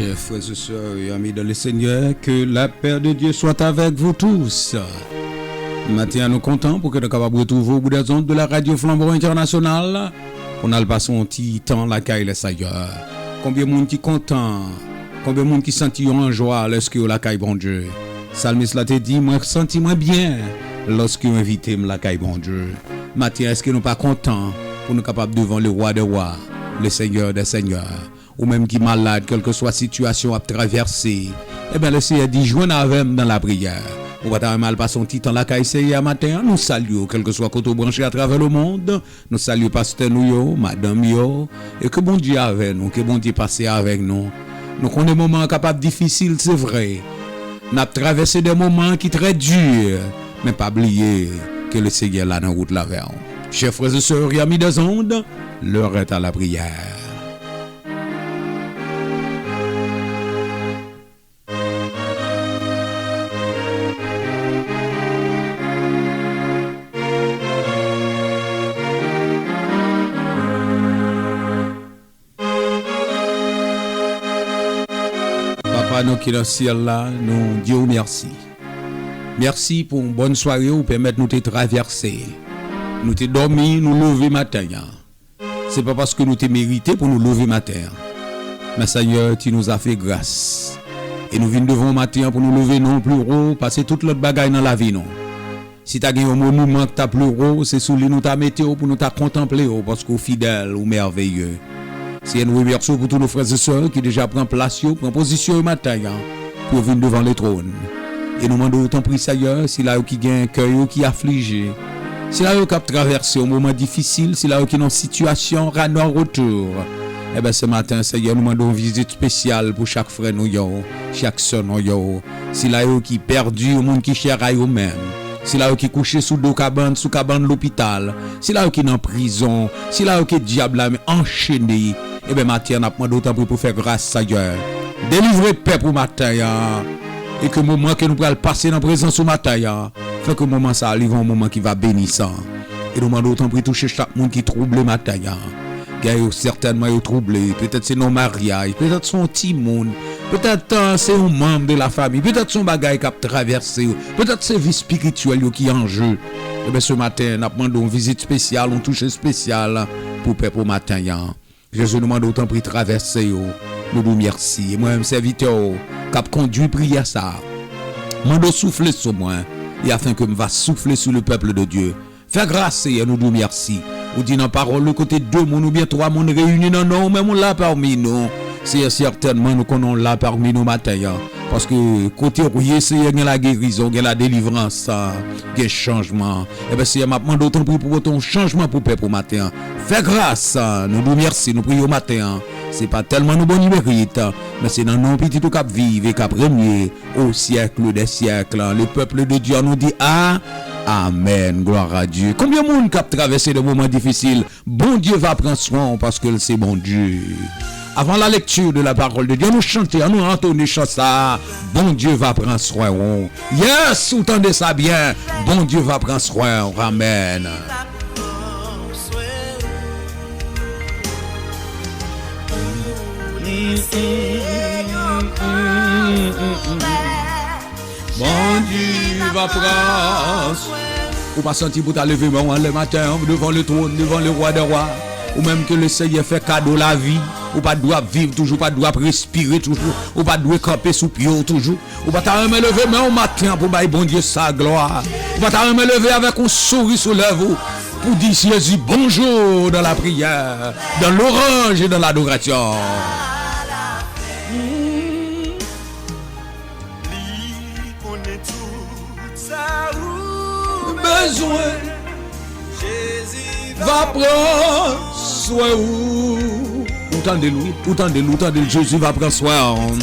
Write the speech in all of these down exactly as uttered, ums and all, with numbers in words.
Chers frères et sœurs et amis dans le Seigneur, que la paix de Dieu soit avec vous tous. Maten an, nou kontan pou ke nou kapab retwouve w o bout des ondes de la Radio Flambeau International pou n al pase yon ti tan lakay Leseyè. Konbyen moun ki kontan? Konbyen moun ki santi yo an jwa lèske yo lakay Bondye? Salmis la te di, mwen santi mwen byen lòske yo envite m lakay Bondye. Maten an, èske nou pa kontan pou nou kapab devan le Roi des Rois, le Seigneur des Seigneurs? Ou menm ki malad, kèlkeswa sitiyasyon w ap travèse, ebyen, Leseyè di, jwenn avè m nan lapriyè. Ou pa ta renmen al pase yon ti tan lakay Seyè a maten an? Nou salye w, kèlkeswa kote w branche atravè lemonn. Nou salye pastè nou yo, madanm yo, e ke Bondye avè nou, ke Bondye pase avèk nou. Nou konnen moman an kapab difisil, se vre. N ap travèse de moman ki trè di, men pa bliye ke Leseyè la nan wout la avè w. Chers frères et sœurs et amis des ondes, l'heure est à la prière. Papa nou ki nan syèl la, nou di w mèsi. Mèsi pou yon bòn sware ou pèmèt nou te travèse. Nou te dòmi, nou leve maten an. Se pa paske nou te merite pou nou leve maten an. Men Seyè, tu nous as fait grâce. E nou vin devan w maten an pou nou leve non w pli wo pase tout lòt bagay nan lavi nou. Si ta gen yon moniman ki ta pli wo, se sou li nou ta mete w pou nou ta kontanple w, paske w fidèl, ou mèveye. Seyè, nou remèsye w pou tout nos frères et sœurs ki deja pran plas yo, pran pozisyon yo maten an, pou yo vin devan le tròn. E nou mande w, tanpri, Seyè, sila yo ki gen kè yo ki aflije, sila yo k ap travèse yon moman difisil, sila yo ki nan sitiyasyon ra non retour, ebyen, se maten, Seyè, nou mande yon vizit espesyal pou chak frè nou yo, chak sè nou yo, sila yo ki pèdi yon moun ki chè a yo menm, sila yo ki kouche sou do kabann, sou kabann lopital, sila yo ki nan prizon, sila yo ke dyab la anchene, ebyen, maten an, n ap mande w tanpri pou fè gras, Seyè. Delivre pèp ou maten an. E ke moman ke nou pral pase nan prezans ou maten an, fè ke moman sa a rive yon moman ki va benisan. E nou mande w tanpri touche chak moun ki twouble maten an. Gen yo sètènman yo twouble, petèt se nan maryaj, petèt se yon timoun, petèt, euh, se yon manm de la fami, petèt se yon bagay k ap travèse yo, petèt se vi espirityèl yo ki an je. Ebyen, se maten, n ap mande yon vizit espesyal, yon touche espesyal pou pèp ou maten an. Jezi, nou mande w tanpri travèse yo. Nou di w mèsi. E mwen menm sèvitè w k ap kondui priyè sa a, mande w soufle sou mwen, e afin que m va souffler sur le peuple de Dieu. Fè gras, Seyè, nou di w mèsi. Ou di nan pawòl ou, kote de moun oubyen twa moun reyini nan non w, menm ou la pami nou. Seyè, sètènman, nou konnen w la pami nou maten an. Paske kote w ye, Seyè, gen lagerizon, gen ladelivrans, gen chanjman. Ebyen, Seyè, m ap mande w tanpri pou pote yon chanjman pou pèp ou maten an. Fè gras, nou di w mèsi, nou priye w maten an. Se pa tèlman nou bon ni merit, men se nan non Pitit ou k ap viv e k ap renye au siècle des siècles. Le peuple de Dieu, nou di a, amèn, gloire à Dieu. Konbyen moun k ap travèse de moman difisil? Bondye va pran swen w paske l se Bondye. Avant la lecture de la parole de Dieu, nou chante, an nou antone chan sa a, Bondye va pran swen w. Yes, ou tande sa byen, Bondye va pran swen w. Amèn. Bondye va pran swen. Ou pa santi pou ta leve men w anlè maten an, devan le tròn, devan le Roi des Rois. Ou menm ke le Seyè fè kado lavi, ou pa t dwe ap viv toujou, ou pa t dwe ap respire toujou, ou pa t dwe kanpe sou pye w toujou. Ou pa ta renmen leve men w maten an pou bay Bondye sa glwa? Ou pa ta renmen leve avèk yon souri sou lèv ou pou di Jezi bonjou dans la prière, dans l'orange et dans l'adoration? Li konnen tout sa ou bezwen. Jezi va pran swen ou. Ou tande l, wi. Ou tande l, ou tande l. Jezi va pran swen ou.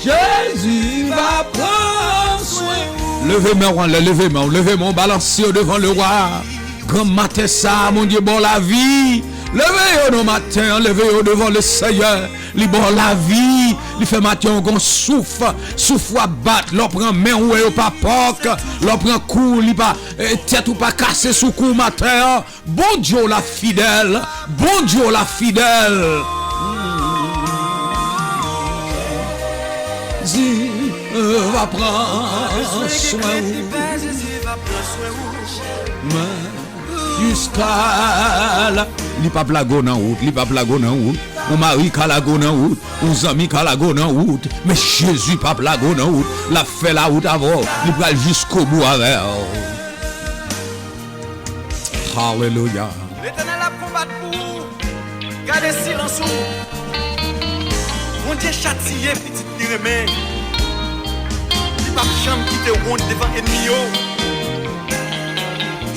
Jezi va pran swen ou. Leve men w anlè, leve men w, leve men w, balanse yo devan le wa. Granm maten sa a, Bondye ba w lavi. Leve yo nan maten an, leve yo devan Lesenyè. Li ba w lavi, li fè maten an gon souf. Souf w ap bat, lè w pran men w, w wè yo pa pòk. Lè w pran kou, li pa, eh, tèt ou pa kase sou kou maten an. Bondye w la fidèl, Bondye w la fidèl. Jezi va pran swen ou. Men, jiska la, li p ap lage w nan wout, li p ap lage w nan wout. Yon mari ka lage w nan wout, yon zanmi ka lage w nan wout, men Jezi p ap lage w nan wout. L ap fè lawout avè w, li pral jiskobou avè w. Alelouya. Letènèl ap konbat pou ou. Gade silans ou. Bondye chatiye pitit li renmen. Li p ap janm kite w wont devan ènmi yo.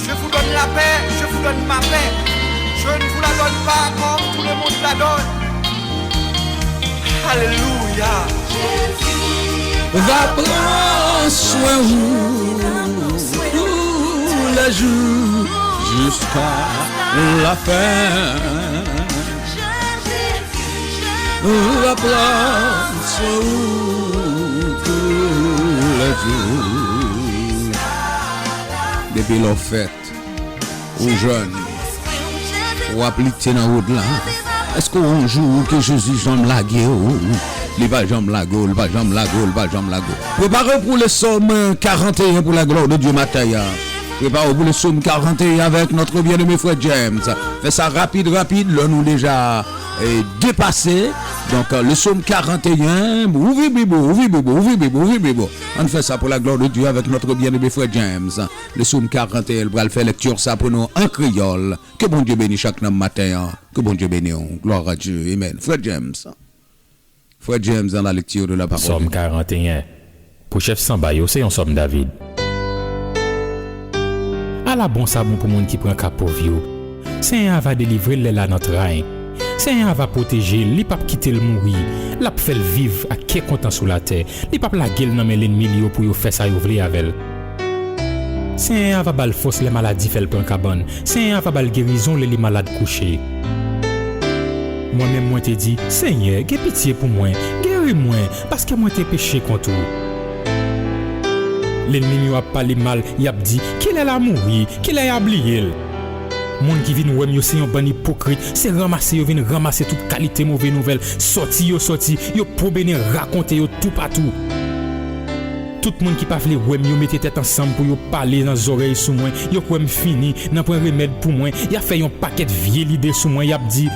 Je vous donne la paix, je vous donne ma paix. Je ne vous la donne pas comme tout le monde la donne. Alelouya. Va pran swen ou tou lè jou jiska lafen. Va pran swen ou tou lè jou. Depi lè w fèt, ou jèn, w ap lite nan wout la. Èske w yon jou ke Jezi janm lage w? Li pa janm lage w, li pa janm lage w, li pa janm lage w. Prepare w pou le psaume quarante et un pour la gloire de Dieu matin. Prepare w pou le psaume quarante et un avec notre bien-aimé frè James. Fè sa rapid, rapid, lè nou deja, eh, depase. Donk, eh, le psaume quarante et un, ouvri Bib ou, ouvri Bib ou, ouvri Bib ou, ouvri Bib ou. Ann fè sa pour la gloire de Dieu avec notre bien-aimé frè James. Le psaume quarante et un, l pral fè lèkti sa pou nou an kreyòl. Ke Bondye beni chak nanm maten an. Ke Bondye beni w. Gloire à Dieu. Amen. Frè James. Frè James dans la lecture de la parole. Sòm karant e en. Pou chèf sanba yo, se yon sòm David. Ala bon sa bon pou moun ki pran ka pòv yo! Senyè a va delivre l lè l a nan tray. Senyè a va pwoteje l, li p ap kite l mouri. L ap fè l viv ak kè kontan sou latè. Li p ap lage l nan men lènmi l yo pou yo fè sa yo vle avè l. Senyè a va ba l fòs lè maladi fè l pran kabann. Senyè a va ba l gerizon lè li malad kouche. Mwen menm, mwen te di, Senyè, gen pitye pou mwen, geri mwen, paske mwen te peche kont ou. Lènmi m yo ap pale mal, y ap di, kilè l a mouri, kilè y a bliye l? Moun ki vin wè m yo se yon bann ipokrit, se ranmase yo vin ranmase tout kalite move nouvèl, sòti yo sòti, yo pwobene rakonte yo toupatou. Tout moun ki pa vle wè m yo mete tèt ansanm pou yo pale nan zòrèy sou mwen, yo kwè m fini, nan pwen remèd pou mwen, y ap fè yon pakèt vye lide sou mwen, y ap di,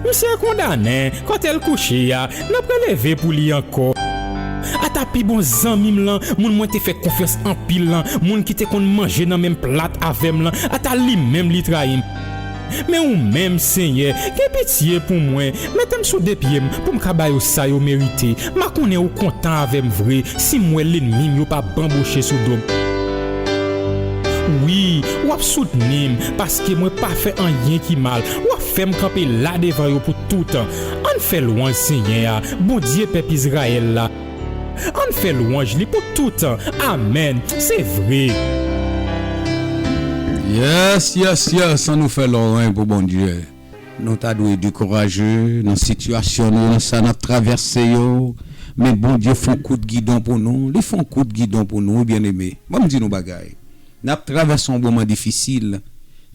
misye kondannen, kote l kouche a, n ap releve pou li ankò. Ata pi bon zanmi m lan, moun mwen te fè konfyans anpil lan, moun ki te konn manje nan menm plat avè m lan, ata li menm li trayi m. Men ou menm, Senyè, gen pitye pou mwen, mete m sou de pye m pou m ka ba yo sa yo merite. M a konnen ou kontan avè m vre si m wè lènmi m yo pa banboche sou do m. Wi, w ap soutni m, paske mwen pa fè anyen ki mal. W ap fè m kanpe la devan yo pou toutan. Ann fè lwanj Senyè a, Bondye pèp Izrayèl la. Ann fè lwanj li pou toutan. Amèn. Se vre. Yes, yes, yes. Ann nou fè lwanj pou Bondye. Nou ta dwe dekouraje nan sitiyasyon nou, nan sa n ap travèse yo. Men Bondye fè yon kout gidon pou nou. Li fè yon kout gidon pou nou, wi, byeneme. Ban m di nou bagay. N ap travèse yon moman difisil,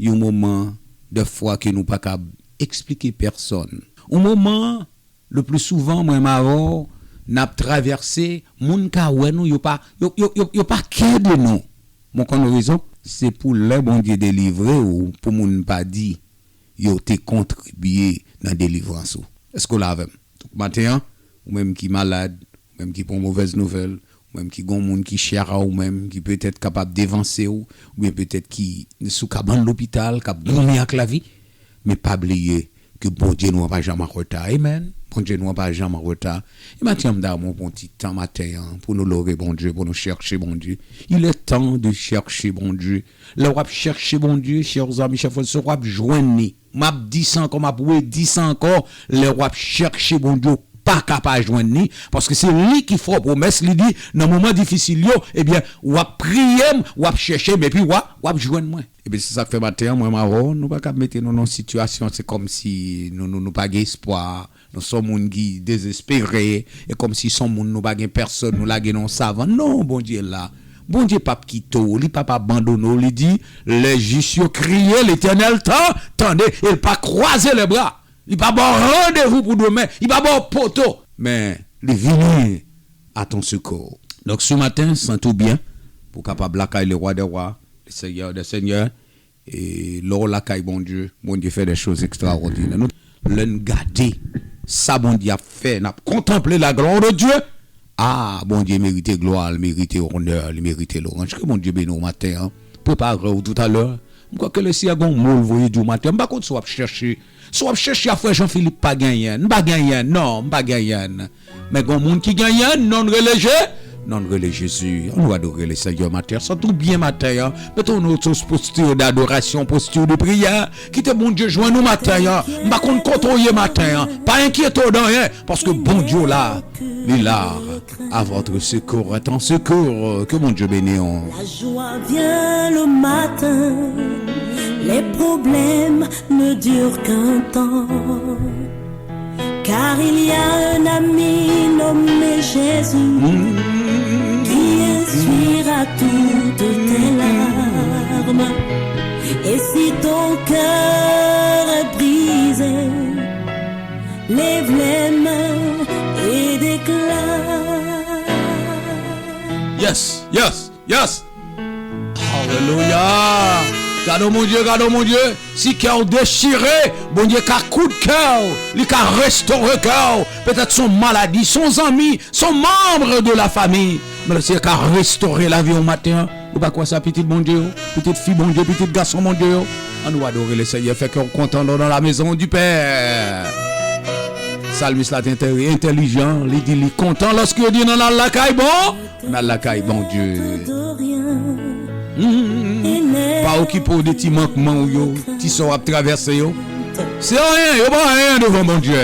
yon moman dèfwa ke nou pa kab eksplike pèsonn. Yon moman, le pli souvan, mwen menm avè w, n ap travèse, moun ka wè nou, yo pa, yo, yo, yo, yo pa kè de nou. Mwen konn rezon, se pou lè Bondye delivre w, pou moun pa di, yo te kontribye nan delivrans ou. Èske w la avè m? Donk, maten an, ou menm ki malad, ou menm ki pran movèz nouvèl, ou menm ki gon moun ki chè a ou menm, ki petèt kapab devanse w, oubyen petèt ki sou kabann lopital, k ap goumen ak lavi, men pa bliye ke Bondye nou an pa janm an reta. Amen. Bondye nou an pa janm an reta. E maten an, m ta renmen pran yon ti tan maten an pou nou lore Bondye, pou nou chèche Bondye. Il est temps de chercher Bondye. Lè w ap chèche Bondye, chè zanmi, chè frè, se w ap jwenn li. M ap di sa ankò, m ap redi sa ankò. Lè w ap chèche Bondye, w pa ka pa jwenn li, paske se li ki fè w pwomès, li di, nan moman difisil yo, ebyen, w ap priye m, w ap chèche m, epi w a, w ap jwenn mwen. Ebyen, se sa k fè maten an, mwen m avè w, nou pa ka mete nou nan sitiyasyon, se kòmsi nou, nou, nou pa gen espwa, nou se yon moun ki dezespere, e kòmsi se yon moun nou pa gen pèsonn, nou lage nan yon savann. Non, Bondye la. Bondye p ap kite w, li p ap abandone w, li di, lè jis yo kriye, Letènèl tan, tande, e l pa kwaze lè bra. Li pa ba w randevou pou demen, li pa ba w poto, men li vini à ton secours. Donk, ce matin, sens-toi bien pou w kapab lakay le roi des rois, le seigneur des seigneurs. E lè w lakay Bondye, Bondye fè des choses extraordinaires. Nou, lè n gade sa Bondye ap fè, n ap kontanple la gloire de Dieu. Ah, Bondye merite glwa, li merite onè, li merite lwanj. Ke Bondye beni w maten an. Prepare w toutalè. M kwè ke le Seyè gen yon mo l voye di w maten an. M pa konn si w ap chèche. Si w ap chèche a frè Jean Philippe pa genyen. M pa genyen, non, m pa genyen. Men gen yon moun ki genyen, non l rele Je, non l rele Jezi. Ann nou adore le Seyè maten an. Sens-toi bien maten an. Mete w nan yon posture d'adoration, posture de prière. Kite Bondye jwenn ou maten an. M pa konn kote w ye maten an. Pa enkyete w de anyen, paske Bondye w la, li la. À votre secours, à ton secours. Ke Bondye beni w. La joie vient le matin, les problèmes ne durent qu'un temps. Car il y a un ami nommé Jésus qui essuiera toutes tes larmes. Et si ton cœur est brisé, lève les mains et déclare. Yes, yes, yes. Alelouya! Gade w, Bondye, gade w, Bondye. Si kè w dechire, Bondye ka koud kè w, li ka restore kè w. Petèt se yon maladi, se yon zanmi, se yon manm de la fami. Men Leseyè ka restore lavi w maten an. Ou pa kwè sa, pitit Bondye yo, pitit fi Bondye, pitit gason Bondye yo? Ann nou adore Leseyè, fè kè w kontan dans la maison du Père. Salmis la te entè-, entèlijan, li di li kontan lòske yo di n al lakay bon. N al lakay Bondye. Hmm. Pa okipe w de ti mankman w yo, ti sa w ap travèse yo. Se anyen, yo pa anyen devan Bondye.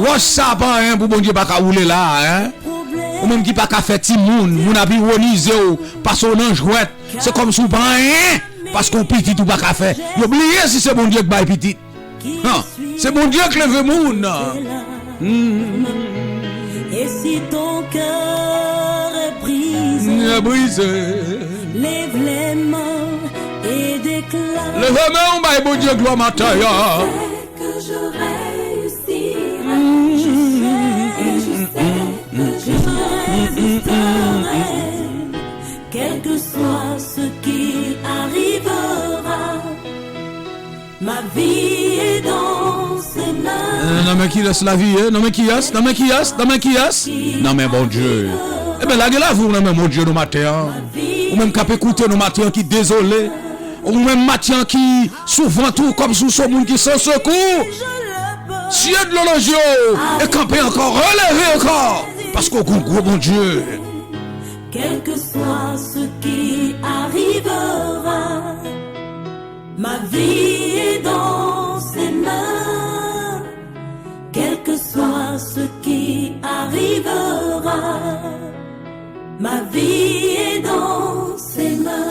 Wòch sa pa anyen pou Bondye pa ka woule la, en. Ou menm ki pa ka fè timoun, moun ap ironize w, pase w nan jwèt. Se kòmsi w pa anyen, paske w pitit ou pa ka fè. Yo bliye si se Bondye k bay pitit. Han, se Bondye k leve moun. Hmm. Et si ton cœur est brisé, est brisé, lève les mains et déclare. Leve men w, bay Bondye glwa maten an. Je sais que je réussirai. Je sais et je sais que je résisterai. Quel que soit ce qui arrivera. Ma vie est dans ses mains. Eh, nan men kiyès lavi ye? Nan men kiyès? Nan men kiyès? Nan men kiyès? Nan men Bondye. Ebyen, lage lavi w nan men Bondye nan maten an. Ou menm k ap ekoute nan maten an ki dezole. Ou menm maten an ki sou vant ou kòmsi w se yon moun ki san sekou. Zye dlo nan je w e kanpe ankò, releve ankò. Paske w gon gwo Bondye. Quel que soit ce qui arrivera. Ma vie est dans ses mains, quel que soit ce qui arrivera. Ma vie est dans ses mains.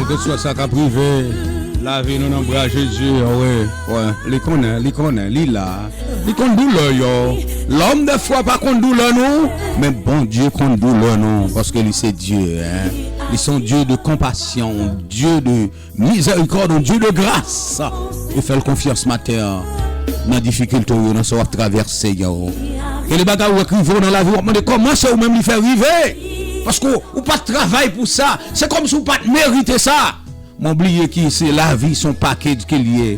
Keseswa sa k ap rive, lave nou nan bra Jezi, wi, wi. Li konnen, li konnen, li la. Li konn doulè yo. Lòm dèfwa pa konn doulè nou, men Bondye konn doulè nou, paske li se Dye, en. Li se yon Dye de konpasyon, yon Dye de mizèrikòd, yon Dye de gras. E fè l konfyans maten an nan difikilte w yo, nan sa w ap travèse yo. Gen de bagay ou wè k rive w nan lavi, w ap mande kòman se ou menm li fè rive. Paske ou, ou pa t travay pou sa. Se kòmsi ou pa t merite sa. Men w bliye ki se lavi, se yon package ke l ye.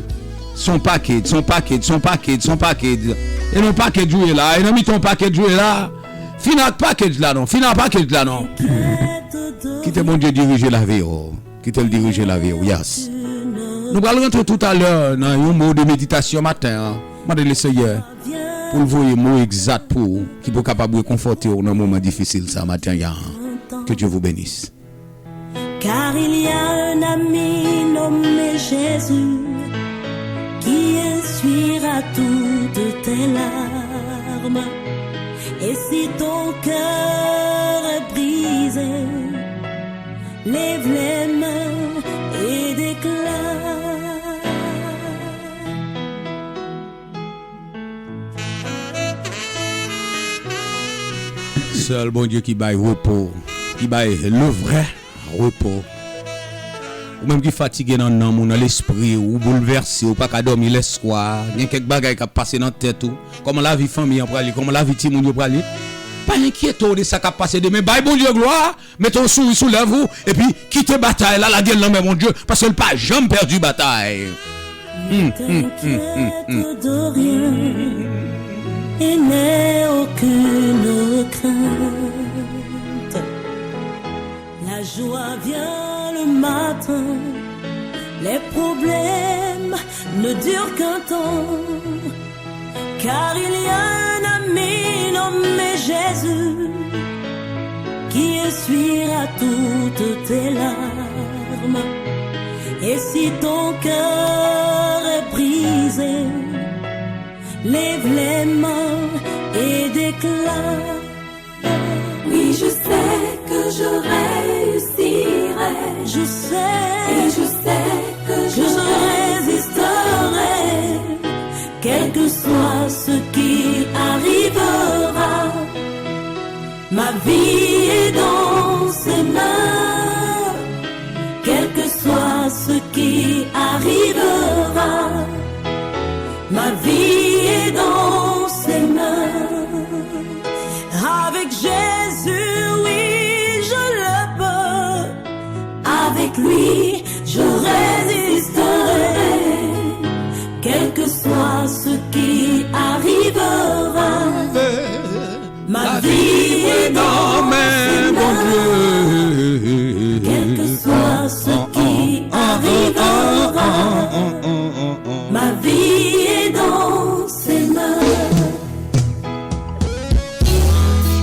Se yon package, se yon package, se yon package, se yon package. E nan yon package ou ye la, e nan mitan yon package ou ye la. Fin ak package la non, fin ak package la non. Kite Bondye dirije lavi w. Kite l dirije lavi w, yes. Nou pral rantre toutalè nan yon mo de meditasyon maten an. Mande Lesenyè pou l voye mo egzat pou ou, ki pou kapab rekonfòte w nan moman difisil sa maten an. Que Dieu vous bénisse. Car il y a un ami nommé Jésus qui essuiera toutes tes larmes. Et si ton cœur est brisé, lève les mains et déclare. Sèl Bondye ki bay repo, ki bay le vrè repo. Ou menm ki fatige nan nanm ou, nan lespri ou, ou boulvèse, ou pa ka dòmi lèswa, gen kèk bagay k ap pase nan tèt ou. Kòman lavi fanmi an prale? Kòman lavi timoun yo prale? Pa enkyete w de sa k ap pase demen. Bay Bondye glwa, mete yon souri sou lèv ou, epi kite batay la, lage l nan men Bondye, paske l pa janm pèdi batay. Ne t'inquiète de rien et n'aie aucune crainte. La joie vient le matin, les problèmes ne durent qu'un temps, car il y a un ami nommé Jésus qui essuiera toutes tes larmes. Et si ton cœur est brisé, lève les mains et déclare. Oui, je sais que je réussirai. Je sais. Et je sais que je résisterai. Quel que soit ce qui arrivera, ma vie est dans ses mains. Quel que soit ce qui arrivera, ma vie est dans ses mains. Avec Jésus, oui, je le peux. Avec lui, je résisterai. Quel que soit ce qui arrivera, ma vie est dans ses mains. Quel que soit ce qui arrivera, ma vie est dans ses mains.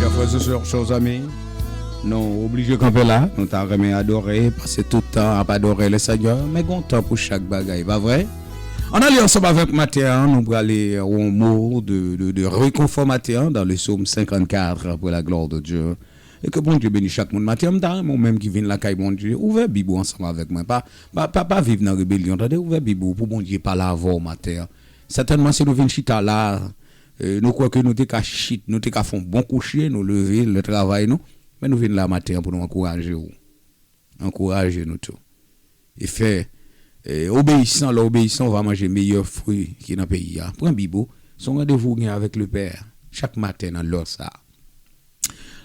Chers frères et sœurs, chers amis, nou oblije kanpe la. Nou ta renmen adore, pase tout tan ap adore le Senyè, men gon tan pou chak bagay, pa vre? Ann ale ansanm avèk maten an, nou prale yon mo de, de, de rekonfò maten an dans le psaume cinquante-quatre pour la gloire de Dieu. E ke Bondye beni chak moun maten an. M ta renmen ou menm ki vin lakay Bondye, ouvè Bib ou ansanm avèk mwen. Pa, pa, pa, pa viv nan rebelyon, tande, ouvè Bib ou pou Bondye pale avè w maten an. Sètènman, si nou vin chita la, e, nou kwè ke nou te ka chit, nou te ka fè yon bon kouche, nou leve, lè travay nou, men nou vin la maten an pou nou ankouraje w. Ankouraje nou tou. E fè, e, obeyisan, lè w obeyisan, w va manje meyè fwi ki nan peyi a. Pran Bib ou, se yon randevou w gen avèk Lepè chak maten nan lè sa a.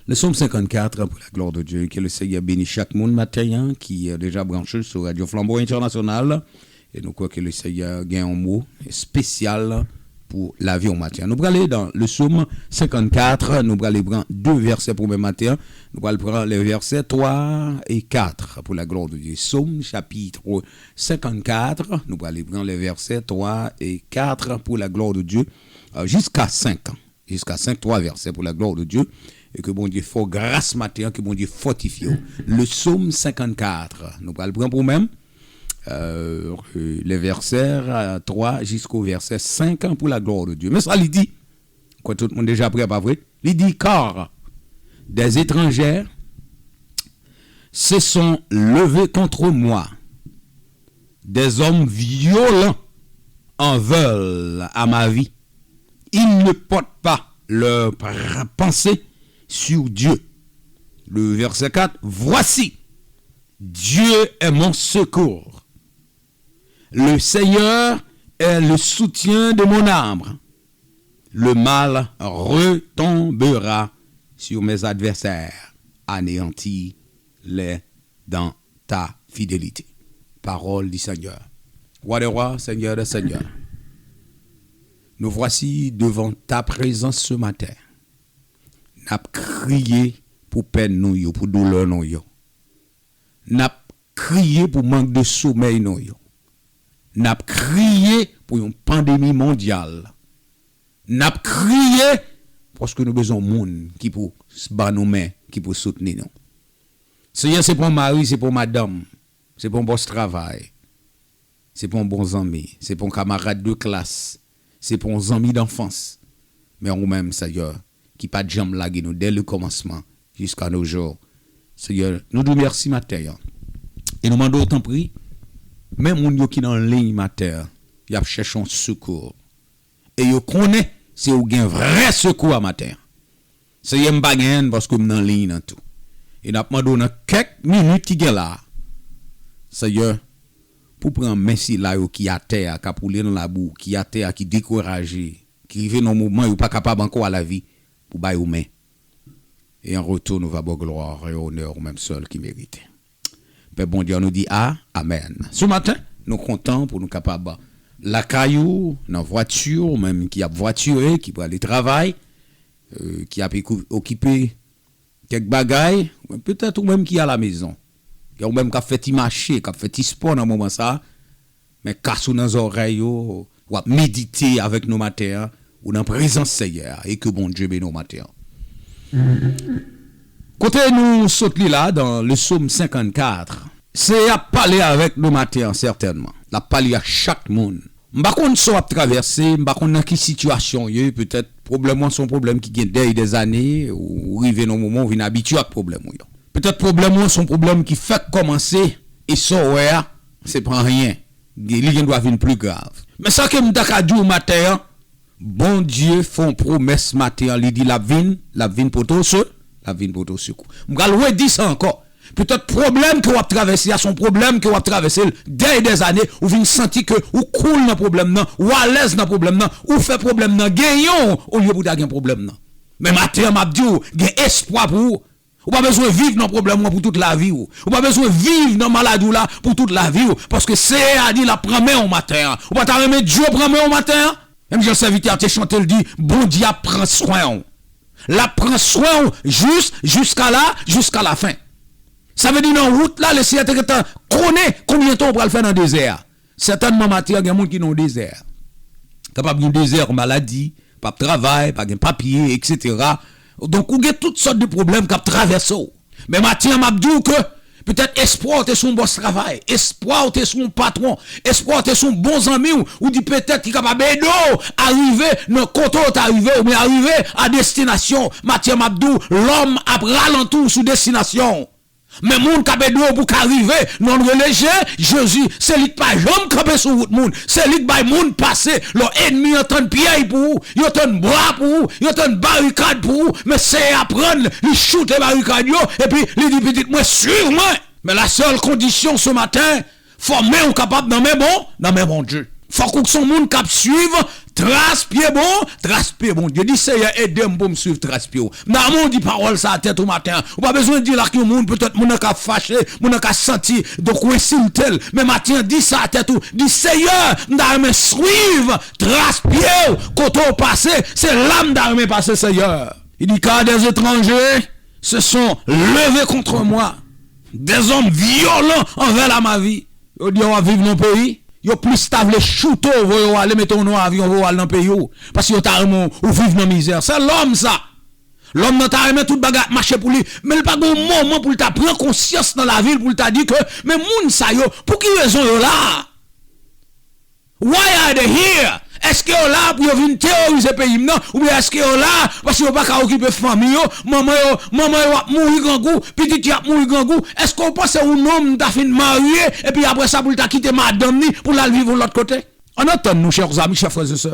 Le psaume cinquante-quatre, pour la gloire de Dieu. Que le Seigneur bénisse chaque monde matin, hein, qui est déjà branché sur Radio Flambeau International. E nou kwè ke le Seigneur gen yon mo espesyal pou lavi w maten an. Nou prale dans le psaume cinquante-quatre, nou prale pran de vèsè pou menm maten an. Nou pral pran le vèsè twa e kat pour la gloire de Dieu. Psaume chapitre cinquante-quatre, nou prale pran le vèsè twa e kat pour la gloire de Dieu, euh, jusqu'à cinq. Jusqu'à cinq, trois versets pour la gloire de Dieu, e ke Bondye fè w gras maten an, ke Bondye fòtifye w. Le psaume cinquante-quatre, nou pral pran pou menm, euh, le verset, euh, trois jusqu'au verset cinq pour la gloire de Dieu. Men sa li di, kwè tout moun deja prè, pa vre? Li di, car des étrangers se sont levés contre moi des hommes violents en veulent à ma vie. Ils ne portent pas leur pr- pensée sur Dieu. Le verset quatre, voici, Dieu est mon secours. Le Seigneur est le soutien de mon âme. Le mal retombera sur mes adversaires. Anéantis-les dans ta fidélité. Parole du Seigneur. Roi des rois, Seigneur des seigneurs. Nous voici devant ta présence ce matin. N ap kriye pou pèn nou yo, pou doulè nou yo. N ap kriye pou mank de somèy nou yo. N ap kriye pou yon pandemi mondyal. N ap kriye paske nou bezwen moun ki pou s- ban nou men, ki pou soutni nou. Seyè, se pa yon mari, se pa yon madanm, se pa yon bòs travay, se pa yon bon zanmi, se pa yon kamarad de klas, se pa yon zanmi danfans. Men ou menm, Seyè, ki pa t janm lage nou dè le kòmansman jiska no jou. Seyè, nou di w mèsi maten an. E nou mande w tanpri, men moun yo ki nan liy maten an, y ap chèche yon sekou. E yo konnen se ou gen vrè sekou a maten an. Seyè, m pa genyen l paske m nan liy nan tou. E n ap mande w nan kèk minit ki gen la a, Seyè, pou pran men sila yo ki atè a, k ap woule nan labou, ki atè a, ki dekouraje, ki rive nan moman yo pa kapab ankò a lavi, pou ba yo men. E an retou, nou va ba w glwa e onè ou menm sèl ki merite. Pè Bondye, nou di a, amèn. Se maten, nou kontan pou nou kapab lakay ou, nan vwati, ou menm ki ap vwatire, ki prale travay, euh, ki ap ekou- okipe kèk bagay, petèt ou menm ki alamezon, gen ou menm k ap fè ti mache, k ap fè ti spò nan moman sa a, men kas ou nan zòrèy ou, w ap medite avèk nou maten an, ou nan prezans Seyè a, e ke Bondye beni w maten an. Kote nou sot li la, dans le psaume cinquante-quatre, Seyè ap pale avèk nou maten an, sètènman. L ap pale ak chak moun. M pa konn sa w ap travèse, m pa konn nan ki sitiyasyon w ye, petèt pwoblèm ou an se yon pwoblèm ki gen dèy dèzane, ou rive nan yon moman ou vin abitye ak pwoblèm ou yo. Petèt pwoblèm ou an se yon pwoblèm ki fèk kòmanse, e sa w wè a, se pa anyen. Li gen dwa vin pli grav. Men sa ke m ta ka di w maten an, Bondye fè yon pwomès maten an, li di l ap vin, l ap vin pote w se, l ap vin pote w sekou. M pral redi sa ankò. Petèt pwoblèm ke w ap travèse a, se yon pwoblèm ke w ap travèse l dèy dèzane, ou vin santi ke ou cool nan pwoblèm nan, ou alèz nan pwoblèm nan, ou fè pwoblèm nan genyen w olye pou w ta gen pwoblèm nan. Men maten an, m ap di w, gen espwa pou ou. Ou pa bezwen viv nan pwoblèm ou an pou tout lavi w. Ou pa bezwen viv nan maladi w la pou tout lavi w, paske Seyè a di l ap pran men w maten an. Ou pa ta renmen Dye pran men w maten an? Menm jan sèvitè a te chante, l di, Bondye ap pran swen w. L ap pran swen w jis, jiska la, jiska lafen. Sa vle di nan wout la, Leseyè te gentan konnen konbyen tan w pral fè nan dezè a. Sètènman, maten an, gen moun ki nan yon dezè. Kapab gen dezè maladi, p ap travay, pa gen papye, etsetera. Donk, ou gen tout sòt de pwoblèm k ap travèse w. Men maten an, m ap di w ke petèt espwa w te sou yon bòs travay, espwa w te sou yon patwon, espwa w te sou yon bon zanmi w, ou di petèt ki kapab ede w arive nan kote w ta rive, oubyen arive a destinasyon w. Maten an, m ap di w, lòm ap ralanti w sou destinasyon w. Men moun k ap ede w pou w ka rive, non rele Je, Jezi, se li k pa janm kanpe sou wout moun, se li k bay moun pase, lè ènmi an tann pyèj pou ou, yo tann bwa pou ou, yo tann barikad pou ou, men Seyè a pran l, li choute barikad yo, epi li di, pitit mwen, swiv mwen. Men la sèl kondisyon se maten, fò men w kapab nan men bon, nan men Bondye. Fòk ou se yon moun k ap swiv tras pye bon, tras pye Bondye. Di, Seyè, ede m pou m swiv tras pye w. M ta renmen w di pawòl sa a tèt ou maten an. Ou pa bezwen di l ak yon moun, petèt moun nan ka fache, moun nan ka santi, donk ou ensilte l. Men maten an, di sa a tèt ou. Di, Seyè, m ta renmen swiv tras pye w. Kote w pase, se la m ta renmen pase, Seyè. Il dit, car des étrangers se sont levés contre moi, des hommes violents envers la ma vie. Yo di w ap viv nan peyi, yo plis ta vle choute w, voye w ale, mete w nan avyon, voye w al nan peyi w, paske yo ta renmen w viv nan mizè. Se lòm sa. Lòm nan ta renmen tout bagay ap mache pou li, men l pa gen yon moman pou l ta pran konsyans nan lavi l, pou l ta di ke, men moun sa yo, pou ki rezon yo la? Why are they here? Èske yo la pou yo vin teworize peyi m nan? Oubyen èske yo la paske yo pa ka okipe fanmi yo? Manman yo, manman yo ap mouri grangou, pitit yo ap mouri grangou. Èske w panse ou nonm ta fin marye epi apre sa pou l ta kite madanm ni pou l al viv yon lòt kote? Ann antann nou, chè zanmi, chè frè e sè.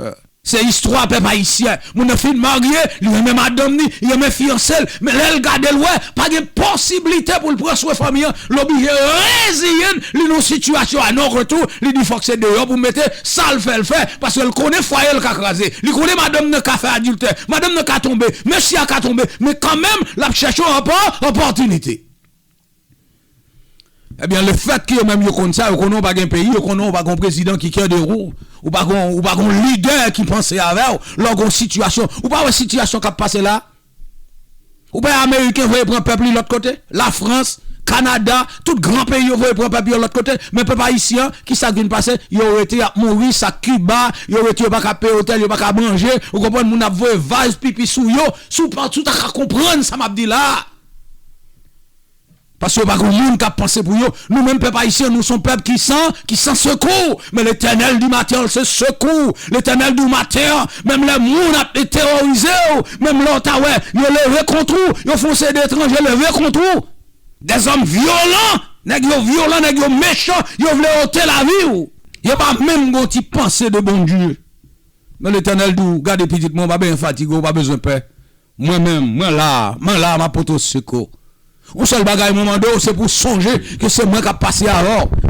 Se istwa pèp ayisyen. Moun nan fin marye, li renmen madanm ni, li renmen fiyanse l, men lè l gade l wè pa gen posiblite pou l pran swen fanmi an, l oblije reziyen l, li nan yon sitiyasyon a non retou, li di fòk se deyò pou mete, sa l fè l fè, paske l konnen fwaye l ka kraze, li konnen madanm nan ka fè adiltè, madanm nan ka tonbe, mesye a ka tonbe, men kanmenm l ap chèche yon opò-, opòtinite. Ebyen, lefètke yo menm yo konn sa, yo konnen w pa gen peyi, yo konnen w pa gen yon prezidan ki kè de wou, ou pa gen, ou pa gen yon lidè ki panse avè w, lè w gen yon sitiyasyon, ou pa wè sitiyasyon k ap pase la? Ou pa wè Ameriken voye pran pèp li lòt kote? Lafrans, Kanada, tout gran peyi yo voye pran pèp yo lòt kote, men pèp ayisyen an, ki sa k vin pase? Yo rete, y ap mouri, sa Kiba, yo rete, yo pa ka peye otèl, yo pa ka manje, ou konprann, moun ap voye vaz pipi sou yo, si w pa, si w ta ka konprann sa m ap di la a. Paske yo pa gen moun k ap panse pou yo. Nou menm pèp ayisyen, nou se yon pèp ki san, ki san sekou. Men Letènèl di maten an, se sekou. Letènèl di w maten an, menm lè moun ap teworize w, menm lè w ta wè, yo leve kont ou, yo fè yon seri de etranje leve kont ou. Dèzòm vyolan, nèg yo vyolan, nèg yo mechan, yo vle ote lavi w. Yo pa menm gen yon ti panse de Bondye. Men Letènèl di w, gade pitit mwen, w pa bezwen fatige, w pa bezwen pè. Mwen menm, mwen la, mwen la, m ap pote w sekou. Yon sèl bagay mwen mande w, se pou w sonje ke se mwen k ap pase avè w.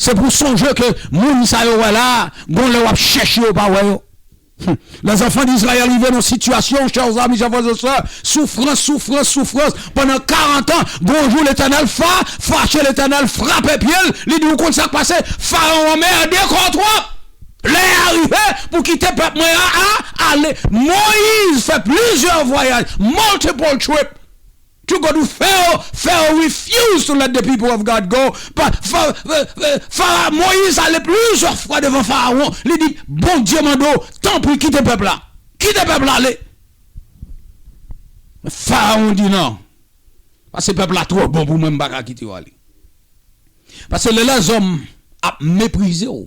Se pou w sonje ke moun sa yo wè la, gon lè w ap chèche yo, w pa wè yo. Hum. Les enfants d'Israël rive nan sitiyasyon, chè zanmi, chè frè e sè, soufrans, soufrans, soufrans, pandan karant an, gon jou Letènèl fa-, fache, Letènèl frape pye l, li di, ou konn sa k pase? Farawon anmède kò w twòp. Lè a rive pou kite pèp mwen an a, ale. Moyiz fè plizyè vwayaj, multiple trip, to go to Pharaoh. Pharaoh refuse to let the people of God go. Pa, fa, fa, fa, Fara-, Moyiz ale plizyè fwa devan Farawon. Li di, Bondye mande w, tanpri, kite pèp la. Kite pèp la ale. Farawon di, non. Paske pèp la twò bon pou mwen, m pa ka kite yo ale. Paske lè lèzòm ap meprize w,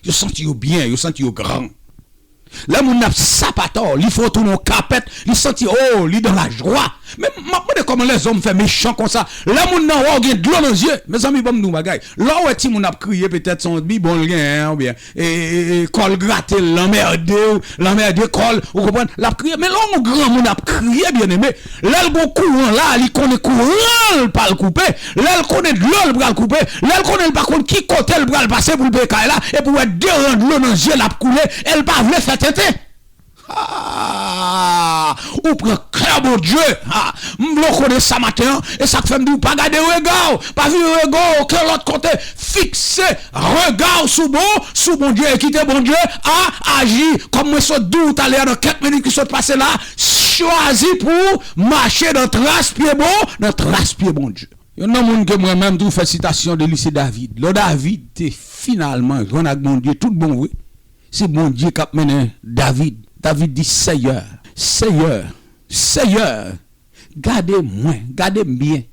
yo santi yo byen, yo santi yo gran. Lè moun nan ap sapate w, li fè w tounen yon kapèt, li santi, oh, li dans la joie. Men m ap mande kòman lèzòm fè mechan konsa. Lè moun nan wè w gen dlo nan zye, mezanmi, ban m di w yon bagay. Lè w wè timoun ap kriye, petèt se yon bibwon l genyen, oubyen e, e, e, kò l grate l, l anmède w, l anmède kò l, ou konprann? L ap kriye. Men lè yon granmoun ap kriye, byeneme, lè l gon kouran la, li konnen kouran l pral koupe, lè l konnen dlo l pral koupe, lè l konnen l pa konn ki kote l pral pase pou l peye kay la, epi w wè de ran dlo nan zye l ap koule, e l pa vle fè tenten. Ah, ou pran kè Bondye. Ah, m vle w konnen sa maten an, e sa k fè m di w pa gade rega w, pa vire rega w okenn lòt kote, fikse rega w sou bon, sou Bondye, e kite Bondye a, aji. Kòm mwen sot di w talè a, nan kèk minit ki sot pase la, chwazi pou w mache nan tras pye bon, nan tras pye Bondye. Youn nan moun ke mwen menm tou fè sitasyon de li se David. Lè David te finalman jwenn ak Bondye tout bon vre, se Bondye k ap mennen David. David di, Seyè, Seyè, Seyè, gade mwen, gade m byen.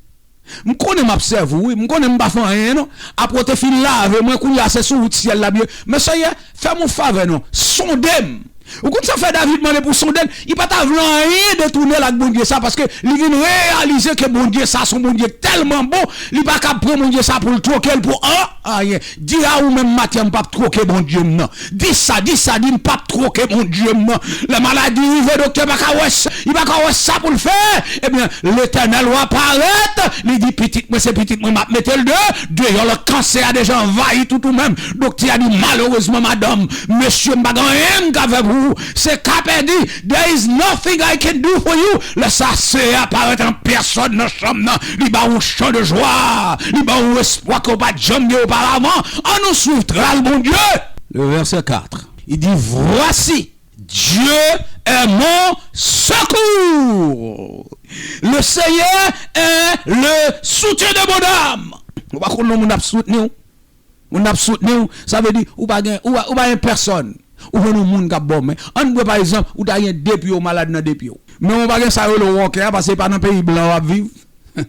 M konnen m ap sèvi w, wi. M konnen m pa fè anyen, non. Apre w te fin lave mwen, kounye a se sou wout syèl la m ye. Men Seyè, fè m yon favè, non. Sonde m. Ou konn sa fè David mande pou sonde l? Li pa ta vle anyen detounen l ak Bondye sa, paske li vin reyalize ke Bondye sa se yon Bondye tèlman bon, li pa kab pran Bondye sa pou l twoke l pou an, anyen. Di a ou menm maten an, m p ap twoke Bondye m nan. Di sa, di sa, di m p ap twoke Bondye m nan. Lè maladi rive, doktè pa ka wè sa, li pa ka wè sa pou l fè. Ebyen, Letènèl w a parèt, li di, pitit mwen, se pitit mwen, m ap mete l de, deyò, lè kansè a deja anvayi tout ou menm. Doktè a di, malerezman, madanm, mesye, m pa gen anyen m ka fè pou ou. Se ka pèdi. There is nothing I can do for you. Lè sa, Seyè a parèt an pèsòn nan chanm nan. Li ba w yon chan de jwa. Li ba w yon espwa ke w pa t janm gen oparavan. Ann nou swiv tras Bondye. Le verset quatre, il dit, voici, Dieu est mon secours. Le Seigneur est le soutien de mon âme. Ou pa konn yon moun ap soutni w. Moun ap soutni w, sa vle di ou pa gen, ou pa, ou pa gen pèsòn. Ou jwenn yon moun k ap ba w men. Ann pran pa egzanp, ou ta gen de pye, ou malad nan de pye w. Men ou pa gen sa yo rele wòkè a, paske e pa nan peyi blan w ap viv.